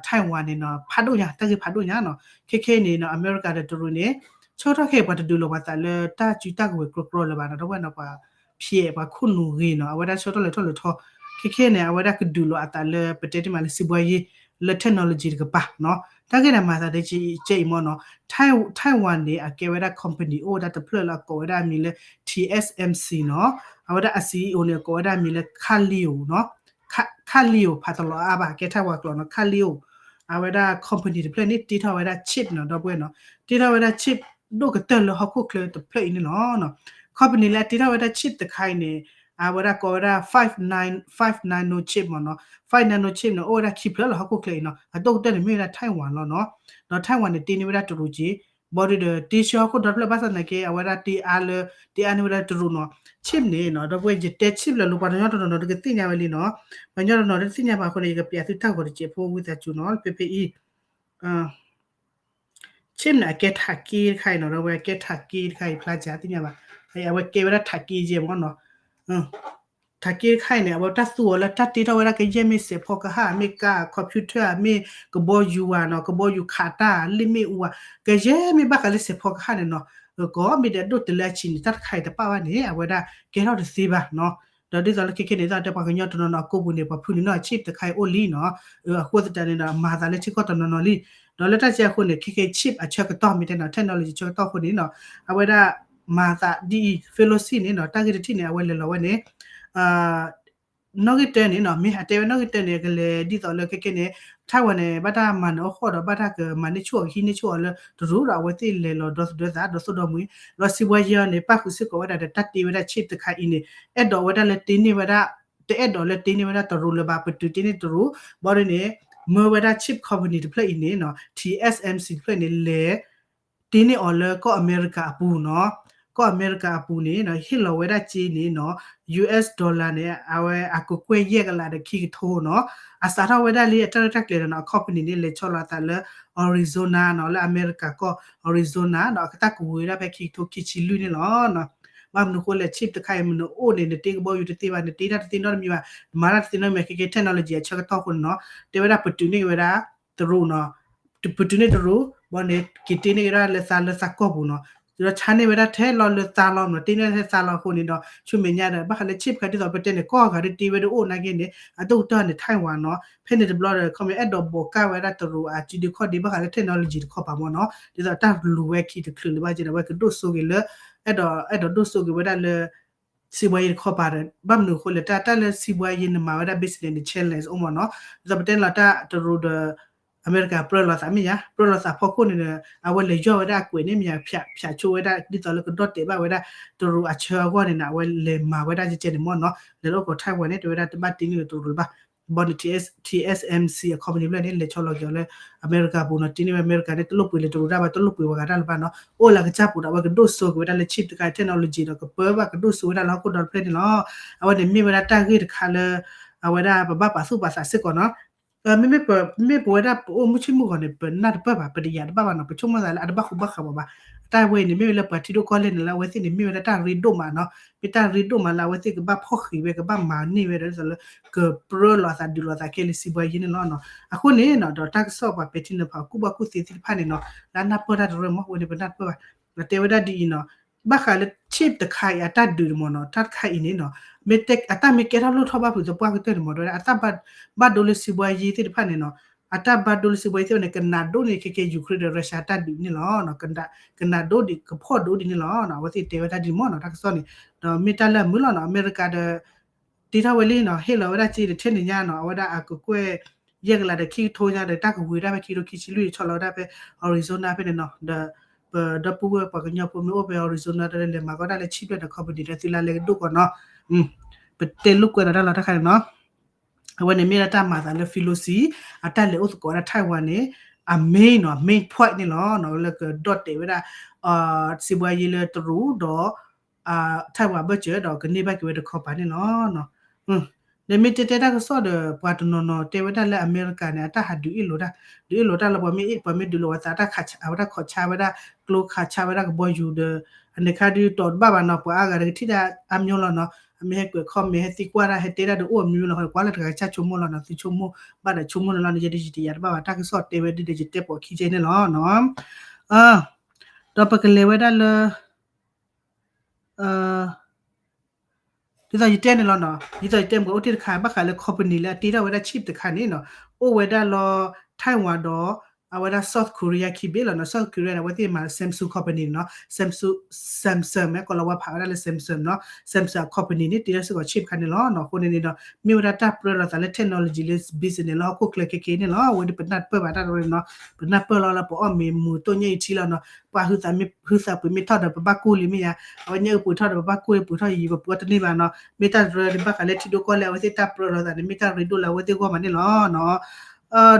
Taiwan န့ၣ်နီၤ, ဖးဒိၣ်ညါ တၢ်ဂ့ၢ်ဖးဒိၣ်ညါနီၤ, ခဲခဲအံၤန့ၣ်နီၤ အမဲရကၤဒီးတရူးန့ၣ် ဆၢကတီၢ်ခဲအံၤ ပှၤတဒုးလီၤပှၤသးလၢတၢ်စုတၢ်ကဝဲၤကြီကြီလၢၤဘၣ်နီၤ, ဒီပုၢ်ဝဲၢ်နီၤ ပှၤဖျဲးပှၤခိၣ်နူာ်ဂ့ၤနီၤ, အဝဲဒၣ်ဆၢကတီၢ်လဲၤထီၣ်လဲၤထီ ခဲခဲန့ၣ် အဝဲဒၣ်ကဒုးလီၤအသးလၢပတဲတ့ၢ်မးလၢ စီးပွားရေး လၢ technology တကပၤနီၤ, တၢ်ဂ့ၢ်န့ၣ်မၤသးဒ်ကဲအံၤမ့ၢ်နီၤ, Taiwan န့ၣ် အကဲဝဲဒၣ် company အိၣ်ဝဲဒၣ်တဖျၢၣ်လၢအကိးဝဲဒၣ်အမံၤလၢ T S M C နီၤ, အဝဲဒၣ်အ CEO န့ၣ် အကိးဝဲဒၣ်အမံၤလၢ Kaleido နီၤ, Kaleido ဖးတလီၤအါဘၣ် ကဲ Taiwan ကျိာ်နီၤ, Kaleido အဝဲဒၣ် company တဖျၢၣ်န့ၣ် တ့ထီၣ်ဝဲဒၣ် chip နီၤ ဒီပုၢ်ဝဲၢ်နီၤ, တ့ထီၣ်ဝဲဒၣ် chip ဒိၣ်ကတၢၢ်လၢဟီၣ်ခိၣ်ချၢတဖျၢၣ်အံၤန့ၣ်လီၤ. company လၢအတ့ထီၣ်ဝဲဒၣ် chip တခါအံၤန့ၣ် အဝဲဒၣ်ကိးဝဲဒၣ် five nine five nano chip မ့ၢ်နီၤ, five nano chip န့ၣ် အိၣ်ဝဲဒၣ်ခံဖျၢၣ်လၢဟီၣ်ခိၣ်ချၢအံၤနီၤ, အဒိၣ်ကတၢၢ်န့ၣ်မ့ၢ်ဝဲဒၣ် Taiwan လီၤနီၤ, ဒီး Taiwan န့ၣ် တ့န့ၢ်ဝဲဒၣ်တရူးက့ ဘီဒုဒီး တ့ဆှၢဟီၣ်ခိၣ်ဒီတဖျၢၣ်ဘၣ်ဆၣ်သနာ်က့ အဝဲဒၣ်တ့အါလၢ တ့အါန့ၢ်ဝဲဒၣ်တရူးနီၤ, chip န့ၣ်နီၤ ဒီပုၢ်ဝဲၢ် ယတဲ chip လၢၤလိၤ ပှၤကညီတနီၤနီၤတကသ့ၣ်ညါဝဲလံနီၤ, ပှၤကညီတနီၤတသ့ၣ်ညါဘၣ်အဃိန့ၣ် ယကပျးသုတၢ်ဂီၤတစဲးဖိဝံသးစူၤနီၤ, ဖဲဖဲအံၤ chip န့ၣ် အကဲထးက့တခါအံၤနီၤ, ဒီပုၢ်ဝဲၢ် ကဲထးက့တခါအံၤ ဖျါစၢ်သ့ၣ်ညါဘၣ်, အဝဲကဲဝဲဒၣ်ထးက့ယဲၢ်မ့ၢ်နီၤ ထးက့တခါအံၤန့ၣ် အဝဲတၢ်သူအီၤလၢတၢ်တ့ထီၣ်ဝဲဒၣ်ကယဲၢ်မ့ၢ်စဲးဖီကဟၣ် မ့ၢ်ကါ computer မ့ၢ်ကဘီယူၤဧါနီၤ, ကဘီယူၤခးတၢ် လ့ၣ်မ့ၣ်အူဧါ, ကယဲၢ်မ့ၢ်ဘၣ်ဃးလၢစဲးဖီကဟၣ်န့ၣ်နီၤ, ကီမ့ၢ်ဒီးဒိၣ်တုၤလၢအဆံးန့ၣ် တၢ်တခါအံၤတပာ်ဘၣ်န့ၣ် အဝဲဒၣ်ကဲထီၣ်တသ့ဘၣ်နီၤ. ဒီးဒ်သိးလၢခဲခဲန့ၣ် ဒ်သိးတဲပှၤကညီတနီၤနီၤ အကိာ်ပူၤန့ၣ် ပှၤဖုးန့ၢ်နီၤ chip တခါအံၤအိၣ်လံနီၤ, အဃိသတးန့ၣ်ဒီး မၤသးလၢထံကီၢ်တနီၤနီၤလံ. ဒီးလၢတၢ်ကဲအဃိန့ၣ် ခဲခဲ chip အဆၢကတီၢ် မ့ၢ်တဲနီၤ technology ဆၢကတီၢ်အဃိန့ၣ်နီၤ အဝဲဒၣ်မၤသးဒ်အံၤ Pelosi န့ၣ်နီၤ တၢ်ဂ့ၢ်တထံၣ်န့ၣ် အဝဲလဲၤလီၤဝဲန့ၣ် နီၣ်ဂံၢ်တၢန့ၣ်နီၤ မ့ၢ်အတဲဝဲနီၣ်ဂံၢ်တၢန့ၣ် ကလဲၤဒ်သိးလၢခဲခဲန့ၣ် Taiwan န့ၣ် ဘၣ်တၢ်မၤနၢၤအီၣ်ဃီၣ်ဒီး ဘၣ်တၢ်ကမၤန့ၢ်ဆူၣ်အီၤ ကဟံးန့ၢ်ဆူၣ်အီၤလၢတရူးဒီး အဝဲသ့ၣ်လဲၤလီၤဒီသဒၢသး ဒီသိၣ်ဒီမှံၤ ဒီးစံးဘှါယဲအီၤန့ၣ် ပၣ်ဃုာ်စ့ၢ်ကီးဝဲဒၣ်ဒီးတၢ်တ့ဝဲဒၣ် chip တခါအံၤန့ၣ် အဲၣ်ဒိးဝဲဒၣ်လၢတ့န့ၢ်ဝဲဒၣ် တအဲၣ်ဒိးလၢတ့န့ၢ်ဝဲဒၣ်တရူးလၢၤဘၣ် ပတုာ်တ့န့ၢ်တရူး ဘီဒ်န့ၣ် မၢဝဲဒၣ် chip company တဖျၢၣ်အံၤန့ၣ်နီၤ T S M C တဖျၢၣ်န့ၣ် လဲၤ တ့န့ၢ်အီၤလၢကီၢ်အမဲရကၤအပူၤနီၤ, ကီၢ်အမဲရကၤအပူၤန့ၣ်နီၤ ဟ့ၣ်လီၤဝဲဒၣ်စ့န့ၣ်နီၤ US dollar န့ၣ် အဝဲအကကွဲၢ်ယဲၢ်ကလးဒီးခံကထိနီၤ, အစးထီၣ်ဝဲဒၣ်လၢအတၢ်ရဲၣ်တၢ်ကျဲၤဒီးနီၤ အ company န့ၣ် လဲၤဆီလီၤအသးလၢ Arizona နီၤ လၢအမဲရကၤကီၢ် Arizona ဒီးအကတၢ်ကဝံၤဝဲဒၣ်ဖဲခံကထိခံဆံလွံၢ်န့ၣ်လီၤ. ဘၣ်မနုၤအဃိလဲၣ် chip တခါအံၤ မနုၤအိၣ်န့ၣ် နတ့ကဘီယူၤတသ့ဘၣ်, နတ့တၢ်တသ့နီတမံၤဘၣ်, နမၤတၢ်တသ့နီတမံၤ ခဲကဲ technology အဆၢကတီၢ်အဃိန့ၣ်နီၤ တဲဝဲဒၣ်ပတုာ်န့ၢ်က့ၤဝဲဒၣ် တရူးနီၤ, ပတုာ်န့ၢ်တရူး ဘီန့ၣ် က့ၤတ့န့ၢ်က့ၤဒၣ်လၢသးလၢသးကီၢ်ပူၤနီၤ, ဒီးဆါန့ၢ်ဝဲဒၣ်ထဲလီၤလၢသးလီၤနီၤ, တ့န့ၢ်ထဲသးလီၤအဃိန့ၣ်ဒီး ဆူမဲာ်ညါဒီး ဘၣ်ဃးလၢ chip တခါဒ်သိးပတဲန့ၣ် ကီၢ်အဂၤဒ်တ့ဝဲဒၣ်အိၣ်နာ်က့န့ၣ် အဒိၣ်ကတၢၢ်န့ၣ် Taiwan နီၤ, ဖဲန့ၣ်တဘျီဒီး ခီမ့ၢ်အဲၣ်ဒိးဘိးကၢ်ဝဲဒၣ်တရူးအစုဒုခီၣ်ဒ့ ဘၣ်ဃးလၢ technology တခီပၤမ့ၢ်နီၤ, ဒ်သိးတၢ်လူၤဝဲခံတချုးလၢၤဘၣ်က့ဒီး အဝဲကဒိၣ်စိက့ၤလၢ အဲၣ်ဒိး အဲၣ်ဒိးဒိၣ်စိက့ၤဝဲဒၣ်လၢ စံးဘှါယ့တခီပၤဒီး ဘၣ်မနုၤအဃိလဲၣ် တၢ် တၢ်လၢစံးဘှါယ့န့ၣ် မၤဝဲဒၣ် business န့ၣ် challenge အိၣ်မ့ၢ်နီၤ, ဒ်သိးပတဲန့ၣ်လီၤ တၢ်တရူးဒီး အမဲရကၤပြၢလိာ်သးမ့ၢ်ယါ ပြၢလိာ်သးဖီခိၣ်န့ၣ်ဒီး အဝဲလဲၤယီၢ်ဝဲဒၣ်အကွဲးန့ၣ်မ့ၢ်ယါ ဖၠး ဖၠးဆိဝဲဒၣ် ဒ်သိးလၢကဒီၣ်တဲာ်ဘၣ်ဝဲဒၣ် တရူးအဆၢအဂီၢ်န့ၣ်နီၤ အဝဲလဲၤမၤဝဲဒၣ်ကဲကဲန့ၣ်မ့ၢ်နီၤ, လဲၤလၢကီၢ် Taiwan န့ၣ် တဲဝဲဒၣ်တဘၣ်တ့န့ၢ်လၢတရူးလၢၤဘၣ်, ဘီန့ၣ် T S T S M C အ company ဖျၢၣ်န့ၣ် လဲၤဆီလီၤက့ၤအီၤလၢ အမဲရကၤပူၤနီၤ, တ့န့ၢ်ဝဲအမဲရကၤန့ၣ် တလိၣ်ပှ့ၤလၢတရူးတၢ်ဘၣ် တလိၣ်ပှ့ၤဝဲဂၤတၢ်လၢၤဘၣ်နီၤ, အိၣ်လၢအကစၢ်ပူၤဒီး အဝဲကဒိၣ်စိက့ၤဝဲဒၣ်လၢ chip တခါ technology ဒီး ကပၢဘၣ်ကဒိၣ်စိဝဲဒၣ်လၢဟီၣ်ခိၣ်ဒီဖျၢၣ်န့ၣ်လီၤ. အဝဲန့ၣ်မ့ၢ်ဝဲဒၣ်တၢ်ဂ့ၢ်တခါလၢ အဝဲဒၣ်ပဘၣ်ပာ်သူၣ်ပာ်သးစ့ၢ်ကီးနီၤ မ့မ့ၢ်ပ မ့ၢ်ပဝဲဒၣ်ပအိၣ်မုၢ်ဆ့ၣ်မုၢ်ဂီၤန့ၣ် ပနၢ်တပၢၢ်ဘၣ် ပတယာ်တဘၣ်ဘၣ်နီၤ ပဆိကမိၣ်သးလၢ အတဘၣ်ဃူဘၣ်ဃးဘၣ်ဘၣ်, အတၢ်ဝဲအံၤန့ၣ် မ့ၢ်ဝဲလၢပှၤထံဒိၣ်ကီၢ်လဲၢ်န့ၣ်လၢအဝဲသ့ၣ်န့ၣ် မ့ၢ်ဝဲဒၣ်တၢ်ရ့ဒိၣ်မးနီၤ, မ့ၢ်တၢ်ရ့ဒိၣ်မးလၢအဝဲသ့ၣ်ကဘၣ်ဖီၣ်ဃံးဝဲ ကဘၣ်မၤန့ၢ်ဝဲဒီး ဒ်သိးလၢ ကပြၢလိာ်အသးဒုးလိာ်အသးခဲလၢာ်စံးဘှါယ့န့ၣ်လီၤနီၤ. အဃိန့ၣ်နီၤ ဒီးတၢ်ကစီၣ်ပှၤပဲာ်ထံနီၤဖးကူၣ်ဘၣ်ကူၣ်သ့သ့ၣ်တဖၣ်န့ၣ်နီၤ လၢအနၢ်ပၢၢ်တၢ်တရၢမ့ၢ် အဝဲန့ၣ်ပနၢ်တပၢၢ်ဘၣ်, တဲဝဲဒၣ်ဒ်အံၤနီၤ ဘၣ်ဃးလၢ chip တခါအံၤအတၢ်ဒုးန့ၣ်မ့ၢ်နီၤ တၢ်တခါအံၤန့ၣ်နီၤ မ့ၢ်တဲ အတၢ်မ့ၢ်ကဲထီၣ်လိၣ်ထီၣ်ဘၣ်ဖုးသပှၢ်ကတၢၢ်န့ၣ်မ့ၢ် တဲဝဲဒၣ် အတၢ်ဘၣ်ဒိလၢစံးဘှါယ့သ့ၣ်တဖၣ်န့ၣ်နီၤ အတၢ်ဘၣ်ဒိလၢစံးဘှါယ့သ့ၣ်တဖၣ်န့ၣ် ကနးဒိၣ်န့ၢ်ခဲကဲ Ukraine ဒီး Russia တၢ်ဒုးန့ၣ်လီၤ. ကနးဒိၣ်ဒံး ကဖီၣ်ဒိၣ်ဒံးန့ၣ်လီၤ. အဝဲသ့ၣ်တဲဝဲဒၣ်ဒ်န့ၣ်မ့ၢ်နီၤ တၢ်ကစီၣ်န့ၣ် ဒီးမ့ၢ်တၢ်လၢအမုာ်လီၤနီၤ အမဲရကၤဒီး တ့ထီၣ်ဝဲလံနီၤ ဟ့ၣ်လီၤဝဲဒၣ်စ့ဒီးထဲန့ၣ်ညါနီၤ အဝဲဒၣ်အကကွဲၢ် ယဲၢ်ကလးဒီးခံကထိညါဒီး တၢ်ကဝံၤဒၣ်ဖဲခံကထိခံဆံလွံၢ် ဆီလီၤဝဲဒၣ်ဖဲ Arizona ဖဲန့ၣ်နီၤ ဒီး ပဒီပုၢ်ဝဲၢ်ပှၤကညီဖိမ့ၢ်အိၣ်ဖဲ Arizona ဒီးလဲၤမၤကီတၢ်လၢ chip ဒီး company ဒီးသုလၢလဲၤကဒိၣ်ကီးနီၤ ပတဲလိာ်ကွဲးဒီးတၢ်လီၤတၢ်ခါန့ၣ်နီၤ အဝဲန့ၣ်မ့ၢ်ဒၣ်တၢ်မၤသးလၢ Pelosi အတၢ်လဲၤအိၣ်သကိးဝဲဒၣ် Taiwan န့ၣ် အ main နီၤ main point န့ၣ်လီၤနီၤ လၢကဒီၣ်တဲာ်ဝဲဒၣ် စံးဘှါယ့လၢတရူးဒီး Taiwan ဘၢၣ်စၢၤဒီးကန့ၢ်ဘၣ်က့ၤဝဲတခီပၤန့ၣ်လီၤ. ဒီးမ့ၢ်တဲတဲတၢ်ကစီၣ်ဒီး ပှၤတနီၤနီၤတဲဝဲဒၣ်လၢအမဲရကၤန့ၣ် အတၢ်ဟးဒုးအ့ၣ်လိာ်တၢ် ဒုးအ့ၣ်လိာ်တၢ်လၢပှၤမ့ၢ် ပှၤမ့ၢ်ဒုးလိာ်ဝဲသး အဝဲတၢ်ခးဆါဝဲဒၣ်ကျိခးဆါဝဲဒၣ်ကဘီယူၤဒီး အန့ၣ်ခါဒုးတီၢ်တဘၣ်ဘၣ်နီၤ ပှၤအါဂၤတကထံၣ်ဒၣ်အါမျိၤလီၤနီၤ အမ့ၢ်ဟဲကွဲး comment ဟဲသံကွၢ်တၢ် ဟဲတဲတၢ်ဒီးအိၣ်အမျိၤလီၤ ကွၢ်လၢတဂၤကစၢ်ဆိကမိၣ်လီၤနီၤ သုဆိကမိၣ်ဘၣ်ဒီးဆိကမိၣ်န့ၣ်လီၤ ယဲဒၣ်ယတယာ်တဘၣ်ဘၣ် တၢ်ကစီၣ်တဲဝဲဒ်ဒီးယတဲပိာ်ခံကဲန့ၣ်လီၤနီၤ ဒီးပကလဲၤဝဲဒၣ်လၢ ဒ်သိးယတဲန့ၣ်လီၤနီၤ ဒ်သိးယတဲမ့ၢ်ကအိၣ်တ့ၢ်တခါ ဘၣ်ဃးလၢ company လၢအတ့ထီၣ်ဝဲဒၣ် chip တခါန့ၣ်နီၤ အိၣ်ဝဲဒၣ်လီၤ Taiwan ဒီး အဝဲဒၣ် South Korea ခံဘ့ၣ်လီၤနီၤ South Korea န့ၣ် အဝဲသ့ၣ်မၤ Samsung company နီၤ Samsung Samsung မ့ၢ်ကီးလီၤဝါဖးဝဲဒၣ်လၢ Samsung နီၤ Samsung အ company န့ၣ် တ့ထီၣ်စ့ၢ်ကီး chip တခါန့ၣ်လီၤနီၤ အဃိန့ၣ်န့ၣ်ဒီး မ့ၢ်ဝဲဒၣ်တၢ်ပြၢလိာ်သးလၢ technology လၢ business လၢဟီၣ်ခိၣ်ချၢခဲခဲအံၤန့ၣ်လီၤ အဝဲဒၣ်ပနၢ်တပၢၢ်ဘၣ်တၢ်တရၢန့ၣ်နီၤ ပနၢ်ပၢၢ်လီၤလၢပအီၣ်မ့ၤမုာ်တိၢ်ညၣ်အံၤထံလီၤနီၤ ပှၤဟုသးမ့ၢ် ဟုသးပှ့ၤမ့ၢ်ထီၣ်ဒီးပဘၣ်ကူၣ်လံမ့ၢ်ယါ အဝဲညၣ်အုၣ်ပှ့ၤထီၣ်ဒီးပဘၣ်ကူၣ်လံပှ့ၤထီၣ်ယံၤ ပပှ့ၤတန့ၢ်ဘၣ်နီၤ မ့ၢ်တၢ်တရၢဒ်ဘၣ်ဃးလၢထံဒိၣ်ကီၢ်လဲၢ် အဝဲသ့ၣ်တၢ်ပြၢလိာ်သးန့ၣ် မ့ၢ်တၢ်ရ့ဒိၣ်လၢအဝဲသ့ၣ်ဂီၢ်မးန့ၣ်လီၤနီၤ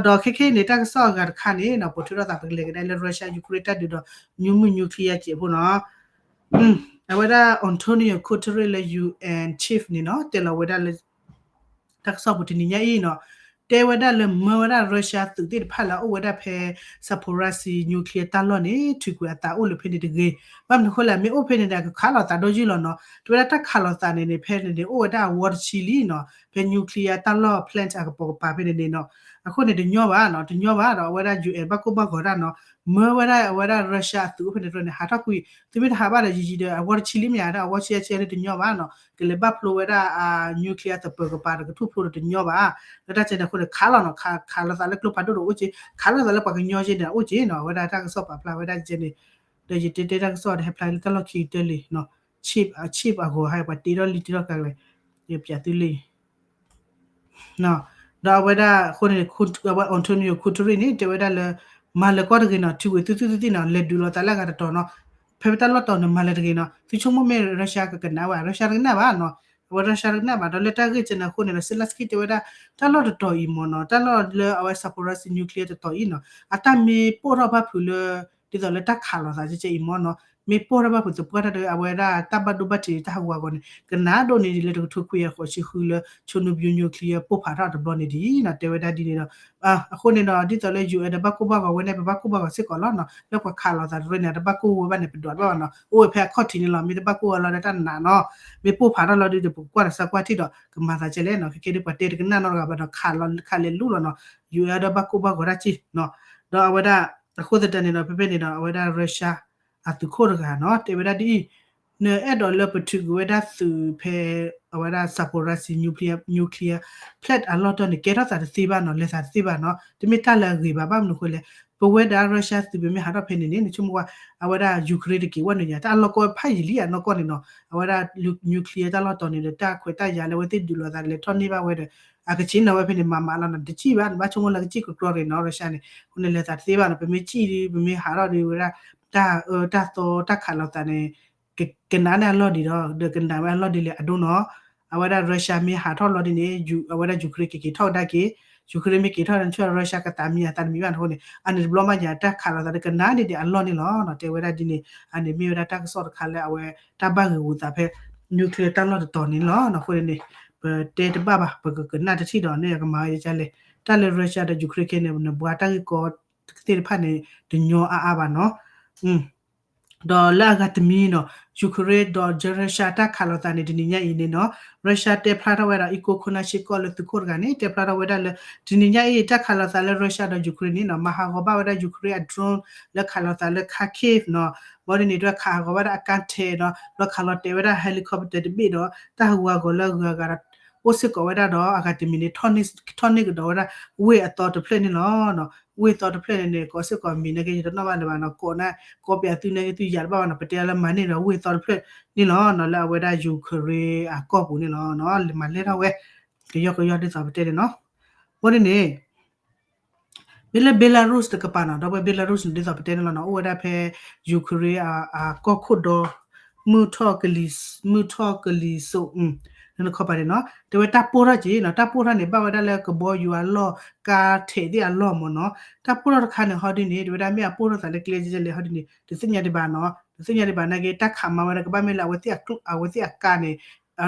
ဒီးခဲခဲအံၤန့ၣ် တၢ်ကစီၣ်အဂၤတခါန့ၣ်နီၤ ပိာ်ထွဲထီၣ်သးပကလဲၤကဒါလၢ Russia Ukraine တၢ်ဒုးဒီး မ့ၢ်မ့ၢ် nuclear ကဲးဖိနီၤ အဝဲဒၣ် Antonio Guterres လၢ U N chief န့ၣ်နီၤ တဲလီၤဝဲဒၣ်လၢ တၢ်ကစီၣ်ပူၤတနံၤညါအံၤနီၤ တဲဝဲဒၣ်လၢမၢဝဲဒၣ် Russia သုးသ့ၣ်တဖၣ်လၢအအိၣ်ဝဲဒၣ်ဖဲ Zaporizhzhia nuclear တၢ်လီၢ်န့ၣ် ထုးကွံာ်အသးအိၣ်လၢဖဲန့ၣ်တဂ့ၤ ဘၣ်မနုၤအဃိလဲၣ် မ့ၢ်အိၣ်ဖဲန့ၣ်န့ၣ် အကခးလိာ်သးဒီးယုၢ်လီၤနီၤ တဲဝဲဒၣ်တၢ်ခးလိာ်သးန့ၣ်န့ၣ် ဖဲန့ၣ်န့ၣ် အိၣ်ဝဲဒၣ်အဝီတဆံလံနီၤ ဖဲ nuclear တၢ်လီၢ်ပလန့်အကပိာ်ကပၤဖဲန့ၣ်န့ၣ်နီၤ အဃိန့ၣ်တညီဘၣ်နီၤ တညီဘၣ်ဒီးအဝဲဒၣ် U N ဘၣ်ကိၢ်ဘၣ်ဂီၤတၢ်နီၤ မၢဝဲဒၣ်အဝဲဒၣ် Russia အသုးအိၣ်ဖဲန့ၣ်တရၢန့ၣ် ဟးထီၣ်ကွံာ် သုမ့ၢ်တဟးဘၣ်ဒီးယံာ်ယံာ်ဒီး အဝီတဆံလံမ့ၢ်ဧါ ဒီးအဝီဆံအဆံလံတညီဘၣ်နီၤ ကလဲၤဘၣ်ဖျိဝဲဒၣ် nuclear သပၢၤကပၤဒီးကထူၣ်ဖျိဒီးတညီဘၣ် လၢတၢ်ကဲန့ၣ်အဃိန့ၣ် ခးလီၤနီၤ ခး ခးလိာ်သးလၢကျိဖးဒိၣ်ဒီးအိၣ်က့ ခးလိာ်သးလၢပှၤကညီက့န့ၣ် အိၣ်က့နီၤ အဝဲဒၣ်တၢ်ကစီၣ်ပာ်ဖျါဝဲဒၣ်ကဲန့ၣ် ဒီးယတဲတဲတၢ်ကစီၣ်ဒီးဟဲဖျါလၢတၢ်လီၢ်ခံကတၢၢ်လံနီၤ chip အ chip အဂီၤဟဲပှၤတ့ထီၣ်လံတ့ထီၣ်ကျါလဲၣ် ယပျးသုလံ ဒီးအဝဲဒၣ်အဃိန့ၣ် အဝဲ Antonio Guterres န့ၣ် တဲဝဲဒၣ်လၢ မၤလၢၤကွၢ်တဂ့ၤနီၤ ထုးကွံာ်သုသုသုသ့ၣ်နီၤ လဲၤဒုးလိာ်သးလၢအဂၤတတီၤနီၤ ဖဲပတၢ်လီၢ်တီၤန့ၣ် မၤလၢၤတဂ့ၤနီၤ သုဆိကမိၣ်မ့ၢ် Russia ကကနၣ်ဝဲ Russia တကနၣ်ဘၣ်နီၤ အဝဲ Russia တကနၣ်ဘၣ် ဒီးလၢတၢ်ဂ့ၢ်ကဲန့ၣ်အဃိန့ၣ်ဒီး Zelenskyy တဲဝဲဒၣ် တၢ်လီၢ်တတီၤအံၤမ့ၢ်နီၤ တၢ်လီၢ်လၢအဝဲ Zaporizhzhia nuclear တတီၤအံၤနီၤ အတၢ်မ့ၢ်ပိၢ်ထီၣ်ဘၣ်ဖုးလၢ ဒ်သိးလၢတၢ်ခးလိာ်သးကဲကဲအံၤမ့ၢ်နီၤ, မ့ၢ်ပိၢ်ထီၣ်ဘၣ်ဖုးသပှၢ်တၢ်ဒီး အဝဲဒၣ်တၢ်ဘၣ်ဒိဘၣ်ထံးတၢ်ဟးဂူာ်ဟးဂီၤန့ၣ် ကနၣ်ဒိၣ်န့ၢ်ဒံးလၢတကထိခွံကယၤဃိးဆံဃုလၢ ဆိနူဘျူ nuclear ပိၢ်ဖးထီၣ်တဘျီန့ၣ်ဒံးနီၤ, တဲဝဲဒၣ်ဒ်န့ၣ်ဒီး အဃိန့ၣ်ဒီး ဒ်သိးလၢ ယူၣ်အဲၣ် ဒီးဘၣ်ကိၢ်ဘၣ်ဂီၤဝဲန့ၣ် ပဘၣ်ကိၢ်ဘၣ်ဂီၤစ့ၢ်ကီးလီၤနီၤ, လၢပှၤခးလိာ်သးတရၢန့ၣ် တဘၣ်ကိၢ်ဝဲဘၣ်န့ၣ် ပဒွးတဘၣ်ဘၣ်နီၤ, အိၣ်ဝဲဖဲအခီၣ်ထံးန့ၣ်လီၤ, မ့ၢ်တဘၣ်ကိၢ်ဝဲလီၤဒီးတၢ်နးနီၤ, မ့ၢ်ပိၢ်ဖးထီၣ်လီၤဒီး ပကကွၢ်ဒီးစၢကွၢ်ထံၣ်ဒီး ကမၤသးကဲလဲၣ်နီၤ, ခဲကဲဒ်ပှၤတဲတကနၣ်နီတဂၤဘၣ်ဒီး ခးလီၤခးလဲၤလူလီၤနီၤ, ယူၣ်အဲၣ် ဒီးဘၣ်ကိၢ်ဘၣ်ဂီၤတၢ်စ့ၢ်နီၤ, ဒီးအဝဲဒၣ် အဃိသတးန့ၣ်ဒီး ဖဲဖဲန့ၣ်ဒီး အဝဲဒၣ် Russia အသုးခိၣ်တဂၤနီၤ တဲဝဲဒၣ်ဒ်အံၤ, နအဲၣ်ဒိးလၢပထုးကွံာ်ဝဲဒၣ်သုးဖဲ အဝဲဒၣ် Zaporizhzhia nuclear, nuclear plant အလီၢ်တီၢ်န့ၣ် ကဲထီၣ်သးတသ့ဘၣ်နီၤ, လဲၤသးတသ့ဘၣ်နီၤ, တမ့ၢ်တၢ်လၢအဂ့ၤဘၣ်, ဘၣ်မနုၤအဃိလဲၣ်, ပဝဲဒၣ် Russia သုးပမ့ၢ်ဟးထီၣ်ဖဲန့ၣ်န့ၣ် နဆိကမိၣ်ကွၢ် အဝဲဒၣ် Ukraine တက့ၤဝဲနုာ်ညါ တၢ်အလီၢ်ကီၢ်ဖးယံာ်လံအနီၢ်ကီၢ်န့ၣ်နီၤ, အဝဲဒၣ် nuclear တၢ်လီၢ်တီၢ်န့ၣ်ဒီး တၢ်ခွဲးတၢ်ယာ်လၢအဝဲသ့ၣ်ဒုးလိာ်သးလဲၤထီၣ်န့ၢ်ဘၣ်ဝဲဒီး အကဆံးနီၤဝဲဖဲန့ၣ် မၤမးလီၤနီၤ, တစံၣ်ဘၣ်, နဘၣ်ဆိကမိၣ်လၢကစံၣ်ကကြီက့ၤနီၤ Russia န့ၣ်, အဃိန့ၣ် လဲၤသးတသ့ဘၣ်နီၤ, ပမ့ၢ်စံၣ်ဒီး ပမ့ၢ်ဟးထီၣ်ဒီးဝဲဒၣ် တၢ်အၢတၢ်သီတၢ်ခးလိာ်သးန့ၣ် ကကနၣ်န့ၢ်အလီၢ်ဒံးဒီး ဒီးကနၣ်ဝဲအလီၢ်ဒ်လဲၣ်အဒိနီၤ, အဝဲဒၣ် Russia မ့ၢ်ဟးထီၣ်လီၤဒ်န့ၣ် အဝဲဒၣ် Ukraine ကက့ၤထီၣ်ကဒါက့ၤ, Ukraine မ့ၢ်က့ၤထီၣ်န့ၣ် ဆူ Russia ကသးမံအသးတမံဘၣ်န့ၣ်အဃိန့ၣ် အန့ၣ်တဘျီမးညါ တၢ်ခးလိာ်သးဒီးကနၣ်န့ၢ်ဒံးအလီၢ်န့ၣ်လီၤနီၤ, တဲဝဲဒၣ်ဒ်န့ၣ်, အန့ၣ်မ့ၢ်ဝဲဒၣ်တၢ်ကစီၣ်တခါလၢအဝဲတၢ်ဘၣ်ဂ့ၤဂူာ်သးဖဲ nuclear တၢ်လီၢ်တတီၤန့ၣ်လီၤနီၤ, အဃိန့ၣ် ပတဲတဘၣ်ဘၣ်, ပကကနၣ်တထံၣ်ဒီးန့ၣ် ကမၤဝဲဒ်လဲၣ်, တၢ်လၢ Russia ဒီး Ukraine ခဲန့ၣ် နဘှါတၢ်ဂ့ၢ်ကီသ့ၣ်တဖၣ်န့ၣ် တညီအါအါဘၣ်နီၤ. ဒီးလၢအဂၤတမံၤနီၤ Ukraine ဒီး Russia တၢ်ခးလိာ်သးန့ၣ် တနံၤညါအံၤန့ၣ်နီၤ Russia တဲဖျါထီၣ်ဝဲဒီး အံၤကိခိၣ်နၢ်ရှ့ကီၢ်လၢသုးခိၣ်တဂၤန့ၣ် တဲဖျါထီၣ်ဝဲဒၣ်လၢ တနံၤညါအံၤ တၢ်ခးလိာ်သးလၢ Russia ဒီး Ukraine န့ၣ်နီၤ မၤဟးဂီၤဘၣ်ဝဲဒၣ် Ukraine အ drone လၢခးလိာ်သးလၢ Kharkiv နီၤ, ဘီဒ်န့ၣ် ဒွဲခးဟးဂီၤဝဲဒၣ်အကါထဲးနီၤ ဒီးခးလီၤတဲာ်ဝဲဒၣ် helicopter တဘ့ၣ်ဒီး တၢ်ဟးဂူာ်ဟးဂီၤလၢအဂုၤအဂၤဒီး အိၣ်စ့ၢ်ကီးဝဲဒၣ်ဒီး အဂၤတမံၤန့ၣ် ထီၣ်န့ၢ်ကဒီးဝဲဒၣ် ဝ့ၢ်အသီတဖျၢၣ်န့ၣ်လီၤ. ဝ့ၢ်အသီတဖျၢၣ်န့ၣ်န့ၣ် ကိးစ့ၢ်ကီးမံၤနာ်က့ ယတနီၣ်ဘၣ်လၢၤဘၣ်နီၤ ကိးန့ၣ် ကိးပၠးသုနာ်က့ သုယၤတဘၣ်ဘၣ်နီၤ ပတဲလၢမၤန့ၢ်ဒီးဝ့ၢ်အသီတဖျၢၣ်န့ၣ်လီၤနီၤ လၢအဝဲဒၣ် Ukraine အကီၢ်ပူၤန့ၣ်လီၤ. မၤလဲၢ်ထီၣ်ဝဲ ကယီကယီဒ်သိးပတဲန့ၣ်နီၤ ဘီဒ်န့ၣ် မ့ၢ်လၢ Belarus တကပၤနီၤ ဒီပုၢ်ဝဲၢ် Belarus န့ၣ် ဒ်သိးပတဲန့ၣ်လီၤနီၤ အိၣ်ဝဲဒၣ်ဖဲ Ukraine အကီၢ်ခိၣ်ဒီ မုၢ်ထီၣ်ကလံၤ မုၢ်ထီၣ်ကလံၤစိး လၢနခီပၤန့ၣ်နီၤ တဲဝဲတၢ်ပိၢ်ထီၣ်က့ၤနီၤ တၢ်ပိၢ်ထီၣ်န့ၣ် ဘၣ်ဝဲဒၣ်လၢကဘီယူၤအလီၢ် ကါထဲးသ့ၣ်အလီၢ်မ့ၢ်နီၤ တၢ်ပိၢ်ထီၣ်တခါန့ၣ် ဟီဒ်န့ၣ် တဲဝဲဒၣ်မ့ၢ်အပိၢ်ထီၣ်သးလၢကျဲဒ်လဲၣ်ဟီဒ်န့ၣ် တသ့ၣ်ညါဒံးဘၣ်နီၤ တသ့ၣ်ညါဒံးဘၣ်နာ်က့ တၢ်ခးမၤဝဲဒၣ်ကဘၣ်မ့ၢ်လၢ အဝဲသ့ၣ်အကါန့ၣ်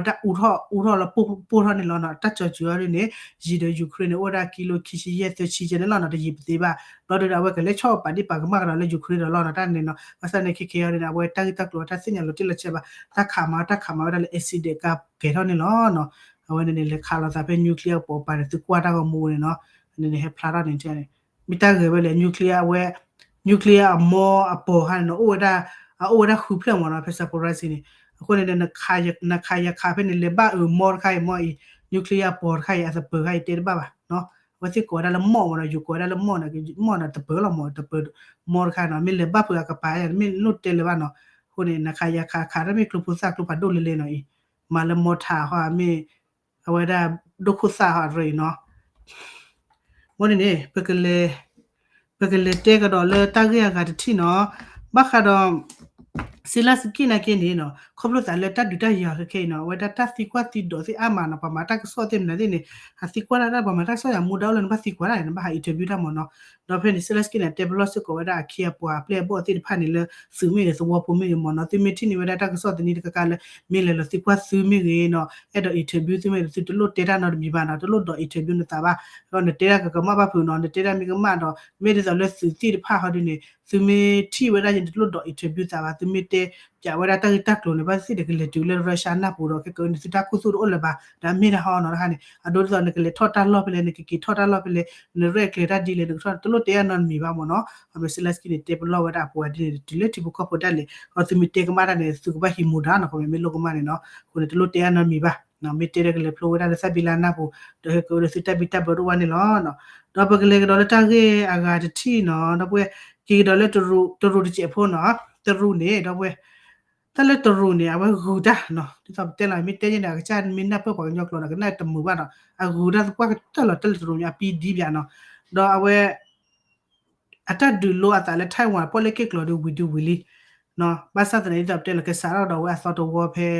တၢ်အူထီၣ်အူထီၣ်လၢပိၢ်ထီၣ်န့ၣ်လီၤနီၤ တၢ်ကၠီၤစူၤအီၤဒ်န့ၣ် ယံာ်ဒီး Ukraine န့ၣ် အိၣ်ဝဲဒၣ်ကံလိခံဆံယဲၢ်သၢဆံကဲန့ၣ်လီၤနီၤ တယံာ်ပသ့ဘၣ် ဘျီဒီး အဝဲကလဲၤဆီၣ်ပာ်ဒံးပာ်ကမၣ်ကဒီးလၢ Ukraine ဒီးလီၤနီၤ တၢ်န့ၣ်နီၤ ဘၣ်ဆၣ်န့ၣ် ခဲကဲအီၤဒ်န့ၣ် အဝဲတၢ်ဂ့ၢ်တၢ်ကျိၤအတၢ်သ့ၣ်ညါလီၤတံၢ်လီၤဆဲးဘၣ် တၢ်ခးမၤ တၢ်ခးမၤဝဲဒၣ်လၢ accident ကါကဲၤထီၣ်န့ၣ်လီၤနီၤ အဝဲန့ၣ်န့ၣ် လဲၤခးလိာ်သးဖဲ nuclear အပိာ်ပၤန့ၣ် သုကွၢ်တၢ်ဂီၤမူန့ၣ်နီၤ န့ၣ်န့ၣ် ဟဲဖျါထီၣ်န့ၣ် မ့ၢ်တၢ်ဂဲၤဝဲလဲၣ် nuclear အဝဲ nuclear အမီအပီၤခါန့ၣ်နီၤ အိၣ်ဝဲဒၣ် အအိၣ်ဝဲဒၣ်ဃုဖျၢၣ်မ့ၢ်နီၤ ဖဲ Zaporizhzhia န့ၣ် အဃိန့ၣ် နခးယခးဖဲန့ၣ် လဲၤဘၣ်အၢမီတခါအံၤမီအံၤ nuclear အပီၤတခါအံၤ အသပၢၤခါအံၤတဲတဘၣ်ဘၣ်နီၤ အဝဲသ့ၣ်ကိးဝဲဒၣ်လၢမီၣ်မ့ၢ်နီၤ ယိၤကိးဝဲဒၣ်လၢမီၣ်န့ၣ် မီၣ်န့ၣ် တပၢၤလီၤမ့ၢ် တပၢၤမီတခါနီၤ မ့ၢ်လဲၤဘၣ်ဖုးအကပၤယါ မ့ၢ်လိၣ်တဲလၢၤဘၣ်နီၤ အဃိန့ၣ် နခးယခးခး တမ့ၢ်ကျိဖိသၣ်ကျိဖးဒိၣ်လဲၣ်လဲၣ်နီၤအံၤ မၤလၢမီထးဟီ မ့ၢ် အဝဲဒၣ်ဒိၣ်ခိၣ်သၣ်ဟီအရၢအံၤနီၤ ဘီန့ၣ်န့ၣ် ပကလဲၤတဲကဒီးလၢတၢ်ဂ့ၢ်အဂၤတထံၣ်နီၤ ဘၣ်ဃးဒီး Zelenskyy နာ်က့န့ၣ်နီၤ ခီဖျိသးလၢတၢ်ဒုးတၢ်ယၤခဲခဲအံၤနီၤ အဝဲဒၣ်တၢ်သံကွၢ်သံဒိးသ့ၣ်အါမးနီၤ ပှၤမၤတၢ်ကစီၣ်သ့ၣ်မနုၤသ့ၣ်န့ၣ် အသံကွၢ်တၢ်တၢ်ပှၤမၤတၢ်ကစီၣ်ယၤမူဒါအိၣ်လၢနဘၣ်သံကွၢ်တၢ်န့ၣ် နဘၣ်ဟး interview တၢ်မ့ၢ်နီၤ ဒီးဖဲန့ၣ် Zelenskyy န့ၣ် တဲပလီၢ်စ့ၢ်ကီးဝဲဒၣ်အခ့အပှၤအပျဲၢ်အဘီၣ်သ့ၣ်တဖၣ်န့ၣ်လၢ သုးမ့ၢ်ဂ့ၤ သဝီဖိမ့ၢ်ဂ့ၤမ့ၢ်နီၤ သုမ့ၢ်ထံၣ်န့ၢ်ဝဲဒၣ်တၢ်ကစီၣ်သနံတခါခါလၢ မ့ၢ်လဲၤလီၤသံကွၢ်သုမ့ၢ်ဂ့ၤနီၤ အဲၣ်ဒိး interview သုမ့ၢ်ဂ့ၤ သုတလိၣ်တဲတၢ်နီတမံၤဘၣ်နီၤ တလိၣ်ဒိး interview နသးဘၣ် ဒီးနတဲတၢ်ကကမၣ်ဘၣ်ဖုးနီၤ နတဲတၢ်မ့ၢ်ကမၣ်ဒီး မ့ၢ်ဒ်သိးလၢသုးသ့ၣ်တဖၣ်ဟီဒ်န့ၣ် သုမ့ၢ်ထံၣ်ဝဲဒၣ်ယဲ နတလိၣ်ဒိး interview သးဘၣ် သုမ့ၢ်တဲပၠးဝဲဒၣ်တၢ်ဂ့ၢ်တၢ်ကျိၤန့ၣ် ဘၣ်သ့ၣ်ဒီးကလဲၤတုၤလၢ Russia နၢ်ပူၤဒီး ခဲကနံၣ်သုတၢ်ခူသူၣ်တအိၣ်လၢၤဘၣ် ဒီးအမ့ၢ်တၢ်ဟီနီၤတခါန့ၣ် အဒိဒ်သိးနကလဲၤထီၣ်တၢ်လီၢ်ဖဲလဲၣ် နကက့ၤထီၣ်တၢ်လီၢ်ဖဲလဲၣ် နရဲၣ်ကျဲၤတၢ်ဒ်လဲၣ် နကထီၣ်တလိၣ်တဲအါနီတမံၤဘၣ်မ့ၢ်နီၤ အမ့ၢ် Zelenskyy န့ၣ် တဲပလီၢ်ဝဲဒၣ်အပှၤဒ်န့ၣ် တုၤလၢထံဖိကီၢ်ဖိဒၣ်လဲာ် အသုမ့ၢ်တဲကမၣ်တၢ်န့ၣ် သုကဘၣ်ဟံးမူဒါနီၤ ခီမ့ၢ်မ့ၢ်လိၣ်ကမၣ်န့ၣ်နီၤ အဃိန့ၣ် တလိၣ်တဲအါနီတမံၤဘၣ် မ့ၢ်တဲဒီးကလဲၤဖျိဝဲဒၣ်လၢသၣ်ဘံလါနၢ်ပူၤ ဒီးဟဲကဒီးသုတၢ်ဘံၣ်တၢ်ဘၢတအိၣ်ဝဲန့ၣ်လီၤ ဒီးပကလဲၤကဒီးလၢတၢ်ဂ့ၢ်အဂၤတထံၣ်နီၤ ဒီပုၢ်ဝဲၢ် က့ၤကဒီးလၢ တရူးတစဲးဖိနီၤ တရူးန့ၣ် ဒီပုၢ်ဝဲၢ် တၢ်လၢတရူးန့ၣ် အဝဲဂုၤတၢ်နီၤ ဒ်သိးပတဲလီၤ မ့ၢ်တဲန့ၣ်ဒီး အကစၢ်မ့ၢ်နၢ်ပၢၢ်ပှၤကညီကျိာ်ဒီး ကနၣ်တမုာ်ဘၣ်ဒီး အဂုၤတၢ်သပှၢ်ကတၢၢ်လီၤ တၢ်လၢတရူးန့ၣ် အပံဒံပၠးနီၤ ဒီးအဝဲ အတၢ်ဒုးလိအသးလၢ Taiwan ပီၣ်လဲၣ်က့ၣ်ကျီၤဒီးဝံၤဒုးဝံၤလံ ဘၣ်ဆၣ်သနာ်က့ ဒ်သိးပတဲလီၤ ကစးထီၣ်ဒီးအဝဲအသီတဝီဖဲ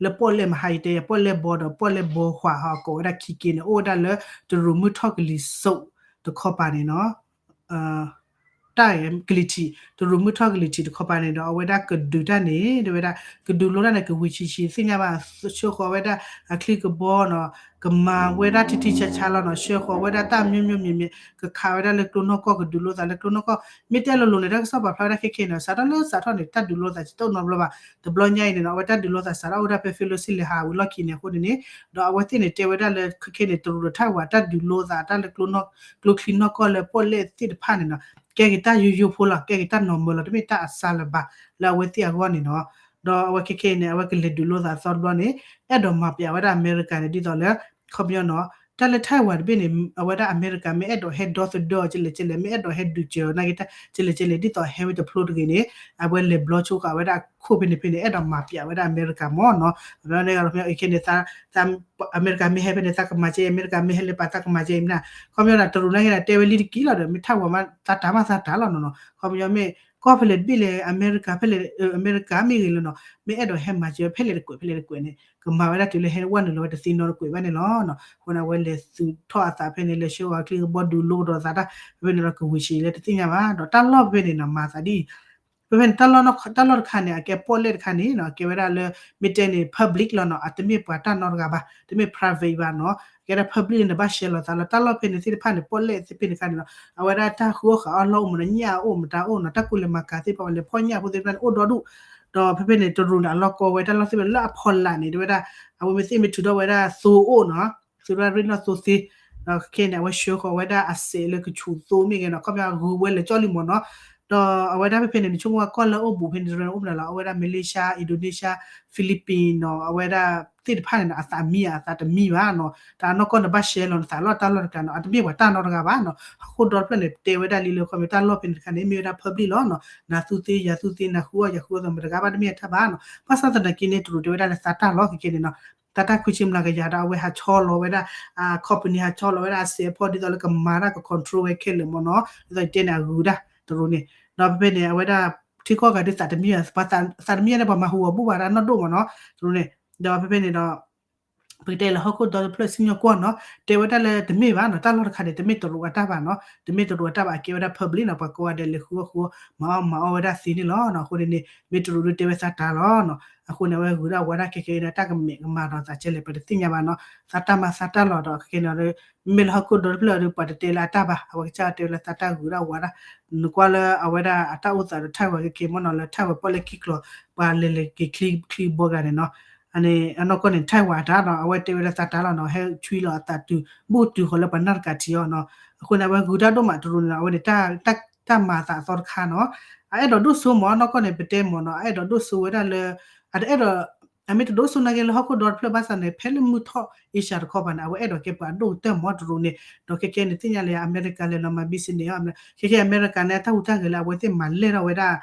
လၢပီၣ်လဲၣ်မဟါအံၤတဲယၤ ပီၣ်လဲၣ်ဘီဒီး ပီၣ်လဲၣ်ဘီဃာ်ဟီ ကိးဝဲဒၣ်ခံက့န့ၣ် အိၣ်ဝဲဒၣ်လၢ တရူးမုၢ်ထီၣ်ကလံၤစိးတခီပၤန့ၣ်နီၤ တၢ်ကလံၤထံး တရူးမုၢ်ထီၣ်ကလံၤထံးတခီပၤန့ၣ်ဒီး အဝဲဒၣ်ကဒုးတၢ်န့ၣ် တဲဝဲဒၣ် ကဒုးလိတၢ်န့ၣ် ကဝံၤဆံးဆံးသ့ၣ်ညါဘၣ် ဆှၢဃီၤဝဲဒၣ်အချံကဘီနီၤ ကမၤဝဲဒၣ်ထံထံဆးဆးလီၤနီၤ ဆှၢဃီၤဝဲဒၣ်တၢ်မျိုးမျိုးမြင်မြင် ကခးဝဲဒၣ်လၢကျိနီၢ်ကီၢ် ကဒုးလိသးလၢကျိနီၢ်ကီၢ် မ့ၢ်တဲလိၤလိၤန့ၣ် တၢ်ကစီၣ်ပာ်ဖျါဝဲဒၣ်ခဲခဲန့ၣ် စးထီၣ်လၢစးထီၣ်န့ၣ် တၢ်ဒုးလိသးတအိၣ်နီတဘျီဘၣ် တဘျီညါအံၤန့ၣ်နီၤ အဝဲတၢ်ဒုးလိသးစးထီၣ်အိၣ်ဒၣ်ဖဲ February လၢဟးဝံၤလီၢ်ခံန့ၣ်အဃိန့ၣ်န့ၣ် ဒီးအဝဲသ့ၣ်န့ၣ်တဲဝဲဒၣ်လၢခဲခဲန့ၣ် တရူးဒီးထၣ်ဝၤတၢ်ဒုးလိသးတၢ်လၢ ကျိချံနီၢ်ကီၢ်လၢပီၣ်လဲၣ်သ့ၣ်တဖၣ်န့ၣ်နီၤ ကဲက့ၤတၢ်ယိယိဖိလီၤ ကဲက့ၤတၢ်နီၤမၢလီၤ တမ့ၢ်တၢ်အစှၤလၢၤဘၣ် လၢအဝဲသ့ၣ်အဂီၢ်န့ၣ်နီၤ ဒီးအဝဲခဲခဲအံၤန့ၣ် အဝဲကလဲၤဒုးလိသးအသီတဘျီန့ၣ် အဲၣ်ဒိးမၤပျးဝဲဒၣ်အမဲရကၤန့ၣ် ဒ်သိးလၢ ခီပညီနီၤ တၢ်လၢထၢၣ်ဝၤတဘ့ၣ်န့ၣ် အဝဲဒၣ်အမဲရကၤမ့ၢ်အဲၣ်ဒိးဟဲဒီသဒၢအီၤကလဲၣ်ကလဲၣ် မ့ၢ်အဲၣ်ဒိးဟဲဒုးစၢၤအီၤနာ်က့တၢ်ကလဲၣ်ကလဲၣ် ဒ်သိးဟဲဝဲတဖျိတဂ့ၤန့ၣ် အဝဲလဲၤဘျီဆိဃာ်ဝဲဒၣ်အခိၣ်ဖဲန့ၣ်ဖဲန့ၣ် အဲၣ်ဒိးမၤပျးဝဲဒၣ်အမဲရကၤမ့ၢ်နီၤ အဘျီန့ၣ် ခဲခဲန့ၣ် အမဲရကၤမ့ၢ်ဟဲဖဲန့ၣ် သးကမၤကဲ အမဲရကၤမ့ၢ်ဟဲလၢပှၤသးကမၤကဲအံၤမ့ၢ် ခီပညီဒီးတရူးနာ်က့န့ၣ် တဲဝဲလံတက့ၢ်လီၤဒီး မ့ၢ်ထၢ်ဝၤမး သးတၢ်မးသးတၢ်လီၤနီၤနီၤ ခီပညီမ့ၢ် ကီၢ်ဖဲလဲၣ်တဘ့ၣ်လဲၣ် အမဲရကၤဖဲလဲၣ် အမဲရကၤမ့ၢ်ဂ့ၤလီၤနီၤ မ့ၢ်အဲၣ်ဒိးဟဲမၤကဲဖဲလဲၣ်တကွဲးဖဲလဲၣ်တကွဲးန့ၣ် ကမၤဝဲဒၣ်တုၤလၢဟဲဝဲနုာ်လီၤဝဲတသ့နီတကွဲးဘၣ်န့ၣ်လီၤနီၤ အဃိန့ၣ် အဝဲလဲၤသုးထီၣ်အသးဖဲန့ၣ် လဲၤဆှၢဝဲချံကဘီဒုးလိကဒီးသးတၢ် ဖဲဖဲန့ၣ်ဒီးကဝံၤဆံးလၢတသ့ၣ်ညါဘၣ် ဒီးတၢ်လီၢ်ဖဲဖဲန့ၣ်နီၤ မၤသးဒ်အံၤ ဖဲဖဲန့ၣ် တၢ်လီၢ်တခါန့ၣ် အကဲပီၣ်လဲၣ်တခါန့ၣ်နီၤ ကဲဝဲဒၣ်လၢ မ့ၢ်တဲန့ၣ် public လီၤနီၤ အတမ့ၢ်ပှၤတၢ်နီတဂၤဘၣ် တမ့ၢ် private ဘၣ်နီၤ ကဲဒၣ် public န့ၣ် နဘၣ်ရှဲလီၤသးလီၤ တၢ်လီၢ်ဖဲန့ၣ်သ့ၣ်တဖၣ်န့ၣ် ပီၣ်လဲၣ်သ့ၣ်ဖဲန့ၣ်တခါန့ၣ်နီၤ အဝဲဒၣ်တၢ်ဃုအီၣ်ဃာ်အီၣ်လီၢ်အိၣ်မးနီၤ ညၣ်အအိၣ်မတၤအိၣ်နီၤ တၢ်ကူလဲၤမၤကၤသ့ၣ်တဖၣ် ပှၤလဲၤဖီၣ်ညၣ်ဖိသ့ၣ်တဖၣ်န့ၣ် အိၣ်ဒီဒူၣ် ဒီးဖဲဖဲန့ၣ် တရူးန့ၣ် အလီၢ်ကီဝဲတၢ်လီၢ်သ့ၣ်ဖဲလၢအဖီလာ်န့ၣ် တဲဝဲဒၣ် အဝဲမ့ၢ်သ့ၣ်မ့ၢ်ထုးထီၣ်ဝဲဒၣ်သိအိၣ်နီၤ သုးရၣ်ရ့ၣ်နီၣ်သိသ့ ဒီးခဲခဲန့ၣ် အဝဲဆှၢဃီၤဝဲဒၣ်အစဲးလၢကဆူးသိမ့ၢ်ဂ့ၤနီၤ ခီပညီဂုာ်ဝဲလၢကၠီလံမ့ၢ်နီၤ ဒီးအဝဲဒၣ်ဖဲဖဲန့ၣ် နဆိကမိၣ်ဝဲကီၢ်လၢအအိၣ်ဘူးဖဲန့ၣ် တရူးန့ၣ် အိၣ်မနုၤလီၤ အဝဲဒၣ် Malaysia Indonesia Philippines နီၤ အဝဲဒၣ်သ့ၣ်တဖၣ်န့ၣ်နီၤ အသးမံဧါ အသးတမံဘၣ်နီၤ တၢ်နီၢ်ကီၢ်န့ၣ် ဘၣ်ရှဲလီၤနသးလီၤ တၢ်လီၢ်တကျါနီၤ အတမ့ၢ်ပှၤတၢ်နီတဂၤဘၣ်နီၤ ဟီၣ်ခိၣ်ဒီတဖျၢၣ်န့ၣ် တဲဝဲဒၣ်လံလၢ ခီပညီတၢ်လီၢ်ဖဲန့ၣ်တခါန့ၣ် မ့ၢ်ဝဲဒၣ် public လီၤနီၤ နၤသူသ့ ယၤသူသ့ နၤဃုအီၣ် ယၤဃုအီၣ်သ့ မတဂၤဘၣ်တမ့ၢ်အတၢ်ဘၣ်နီၤ ဘၣ်ဆၣ်သနာ်က့န့ၣ် တရူးတဲဝဲဒၣ်လၢသးတၢ်လီၤ ခဲခဲန့ၣ်နီၤ သးတၢ်ခွံဆံမျးကယၤဒီး အဝဲဟးဆီလီၤဝဲဒၣ် အ company ဟးဆီလီၤဝဲဒၣ်အစဲးဖီ ဒ်သိးလၢကမၤတၢ်က control ဝဲခဲလၢာ်မ့ၢ်နီၤ ဒ်သိးယတဲန့ၣ် အဂုၤဒၣ်တရူးန့ၣ် ဒီးဖဲဖဲန့ၣ် အဝဲဒၣ် ထံကီၢ်ဂၤဒုးသးတမံဘၣ် သးတမံန့ၣ် ပှၤမၤဟူးဂီၤဘူၣ်ဘၣ်တၢ်နီၢ်ဒိၣ်မ့ၢ်နီၤ တရူးန့ၣ် ဒီးဖဲဖဲန့ၣ်ဒီး ပကတဲလၢဟီၣ်ခိၣ်ဒီတဖျၢၣ်စံၣ်ညီၣ်ကွီၢ်နီၤ တဲဝဲဒၣ်လၢတမ့ၢ်ဘၣ်နီၤ တၢ်လီၢ်တခါန့ၣ် တမ့ၢ်တရူးအတၢ်ဘၣ်နီၤ တမ့ၢ်တရူးအတၢ်ဘၣ် အကဲဝဲဒၣ် public နီၤ ပှၤကိးဂၤဒဲးလဲၤဃုအီၣ်ဃုအီၣ် မၤအီၣ်မၤအီၣ်ဝဲဒၣ်သ့န့ၣ်လီၤနီၤ အဃိန့ၣ်န့ၣ် မ့ၢ်တရူးဒုးတဲဝဲသးတၢ်လီၤနီၤ အဃိန့ၣ် အဝဲဂုၤဒၣ်ဝါဒၣ်ခဲခဲအံၤဒီး တၢ်ကမဲာ်ကမၤဒီးသးကဲလဲၣ် ပတသ့ၣ်ညါဘၣ်နီၤ သးတၢ်မၤသးတၢ်လီၤဒီး ခဲခဲန့ၣ် မ့မ့ၢ်လၢဟီၣ်ခိၣ်ဒီတဖျၢၣ်ဒီး ပှၤတတဲလၢအတၢ်ဘၣ် အဝဲကစၢ်တဲဝဲလၢသးတၢ်ဂုၤဒၣ်ဝါဒၣ် နကွၢ်လၢအဝဲဒၣ်အတၢ်အိၣ်သးဒီးထၢ်ဝဲခဲခဲမ့ၢ်နီၤ လၢထၢ်ဝဲပီၣ်လဲၣ်ခံကျိၤ ပှၤလဲၤလဲၤက့ၤချံချံဘီဂၤန့ၣ်နီၤ အန့ၣ် အနီၢ်ကီၢ်န့ၣ် ထၢ်ဝဲအတၢ်နီၤ အဝဲတဲဝဲဒၣ်သးတၢ်လီၤနီၤ ဟဲဆွံလီၤအသးတုၤ ဘူၣ်တုၤဃီၤလၢပှၤနၢ်တကးထံးအီၤနီၤ အဃိန့ၣ် အဝဲဂုၤတၢ်ဒိၣ်မးတရူးန့ၣ်နီၤ အဝဲန့ၣ် တၢ်မၤသးအသီတခါနီၤ အအဲၣ်ဒိးဒိၣ်စိမ့ၢ်နီၢ်ကီၢ်န့ၣ် ပတဲမ့ၢ်နီၤ အအဲၣ်ဒိးဒိၣ်စိဝဲဒၣ်လၢ အတအဲၣ်ဒိး အမ့ၢ်တဒိၣ်စိနာ်က့လၢဟီၣ်ခိၣ်ဒီတဖျၢၣ်ဘၣ်ဆၣ်န့ၣ် ဖဲလၢမုၢ်ထီၣ်အ့ရှၢၣ်တခီပၤန့ၣ် အဝဲအဲၣ်ဒိးကဲပှၤဒိၣ်ကတၢၢ်မ့ၢ်တရူးန့ၣ် ဒီးခဲခဲန့ၣ်သ့ၣ်ညါလၢအမဲရကၤလဲၤလီၤမၤ business အီၤ ခဲခဲအမဲရကၤန့ၣ် အတၢ်ဟူးတၢ်ဂဲၤလၢအဝဲသ့ၣ်မၤလဲၢ်ထီၣ်ဝဲဒၣ်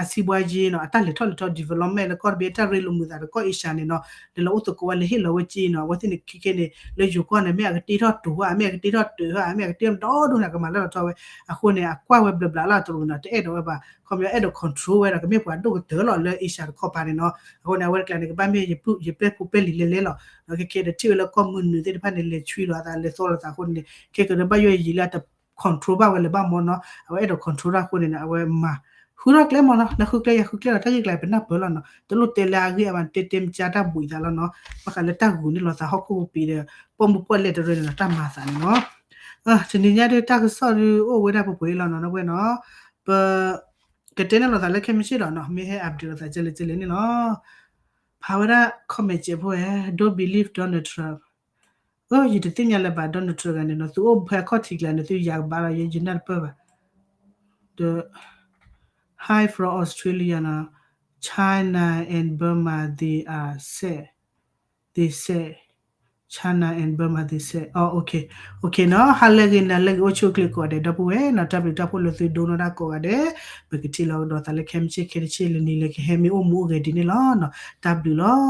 အစီးပွားရေးနီၤ အတၢ်လဲၤထီၣ်လဲၤထီ development လၢကီၢ်တဘ့ၣ်တၢ်ရ့လိာ်မုာ်သးဒီးကီၢ်အ့ရှၢၣ်န့ၣ်နီၤ လဲၤလီၤအိၣ်သကိးဝဲလၢဟ့ၣ်လီၤဝဲက့နီၤ အဝဲသ့ၣ်န့ၣ်ခဲခဲန့ၣ် လၢယိၤကီၢ်န့ၣ် မ့ၢ်အကတ့ထီၣ်တိၤဧါ မ့ၢ်အကတ့ထီၣ်တိၤဧါ မ့ၢ်အကတ့ဒီဒူၣ်န့ၣ် အကမၤလၢလီၤထီဝဲ အဃိန့ၣ် အကွၢ်ဝဲဘျီဘျီလီၤတရူးန့ၣ်နီၤ တအဲၣ်ဒိးဝဲဘၣ် ခီပညီအဲၣ်ဒိး control ဝဲဒီး ကမ့ၢ်ပှၤဒိၣ်ကတၢၢ်လီၤလၢအ့ရှၢၣ်တခီပၤန့ၣ်နီၤ အဃိန့ၣ် အဝဲတကျါန့ၣ် ကဘၣ်မ့ၢ်ယပျဲၢ်ဖိပဲလံၤလဲလဲလီၤ ဒီးခဲခဲဒီးထံၣ်ဝဲလၢကီၢ်မုၢ်နုာ်သ့ၣ်တဖၣ်န့ၣ် လဲၤဆွံလီၤအသးလဲၤသီလီၤသးအဃိန့ၣ် ခဲကဒီးဘၣ်ယိၣ်ယံၤလၢအတ control ဘၣ်ဝဲလၢၤဘၣ်မ့ၢ်နီၤ အဝဲအဲၣ်ဒိး control တၢ်အဃိန့ၣ် အဝဲမၤ ဃုထီၣ်ကျဲမ့ၢ်နီၤ နဃုကျဲယဃုကျဲလီၤ တၢ်ဂ့ၢ်ကျါပနၢ်ပၢၢ်လီၤနီၤ တလိၣ်တဲလၢအဂ့ၢ်အဘၣ် တဲတဲမ့ၢ်ကၢ်တၢ်ဘှံးသးလီၤနီၤ ဘၣ်ဃးလၢတၢ်ဂုာ်န့ၢ်လီၤသးဟီၣ်ခိၣ်ပူၤပံၤဒီး ပိာ်မုၣ်ပီၣ်လဲၣ်တရၢန့ၣ်နီၤ တၢ်မၤသးန့ၣ်နီၤ တနံၤညါဒုးတၢ်ကစီၣ်ဒုးအိၣ်ဝဲဒၣ်ပှဲၤပှဲၤလီၤနီၤ နဝဲနီၤ ပ ကတဲန့ၢ်လိာ်သးလၢခဲမုၢ်ဆ့ၣ်ဒီးနီၤ မ့ၢ်ဟဲ update လိာ်သးကဲလဲၣ်ကဲလဲၣ်န့ၣ်လီၤ ဖးဝဲဒၣ် comment စဲးဖိဝဲ Don't believe Donald Trump အၢ ယတသ့ၣ်ညါလၢၤဘၣ် Donald Trump ဂၤန့ၣ်နီၤ သုအိၣ်ဖဲအခီၣ်ထံးကျါန့ၣ် သုယၤကဘၣ်လီၤ ယဲယနၢ်တပၢၢ်ဘၣ် ဒီး Hi from Australia နီၤ China and Burma they are said they said China and Burma they said အ okay okay နီၤ ဟါလၢဂ့ၤ နၤလၢဂ့ၤ အိၣ်ဆူၣ်အိၣ်ချ့ကိးဂၤဒဲး ဒီပုၢ်ဝဲၢ်နီၤ တၢ်ဘျုးတၢ်ဖှိၣ်လၢသုဒိနီၢ်ဒၣ်ကိးဂၤဒဲး ပကထံၣ်လိာ်ကဒီးသးလၢခဲမုၢ်ဆ့ၣ်ခဲတဆ့ၣ်လၢနံၤလၢကဟဲမ့ၢ်အိၣ်မူအိၣ်ဂဲၤဒ်န့ၣ်လီၤနီၤ တၢ်ဘျုးလီၤ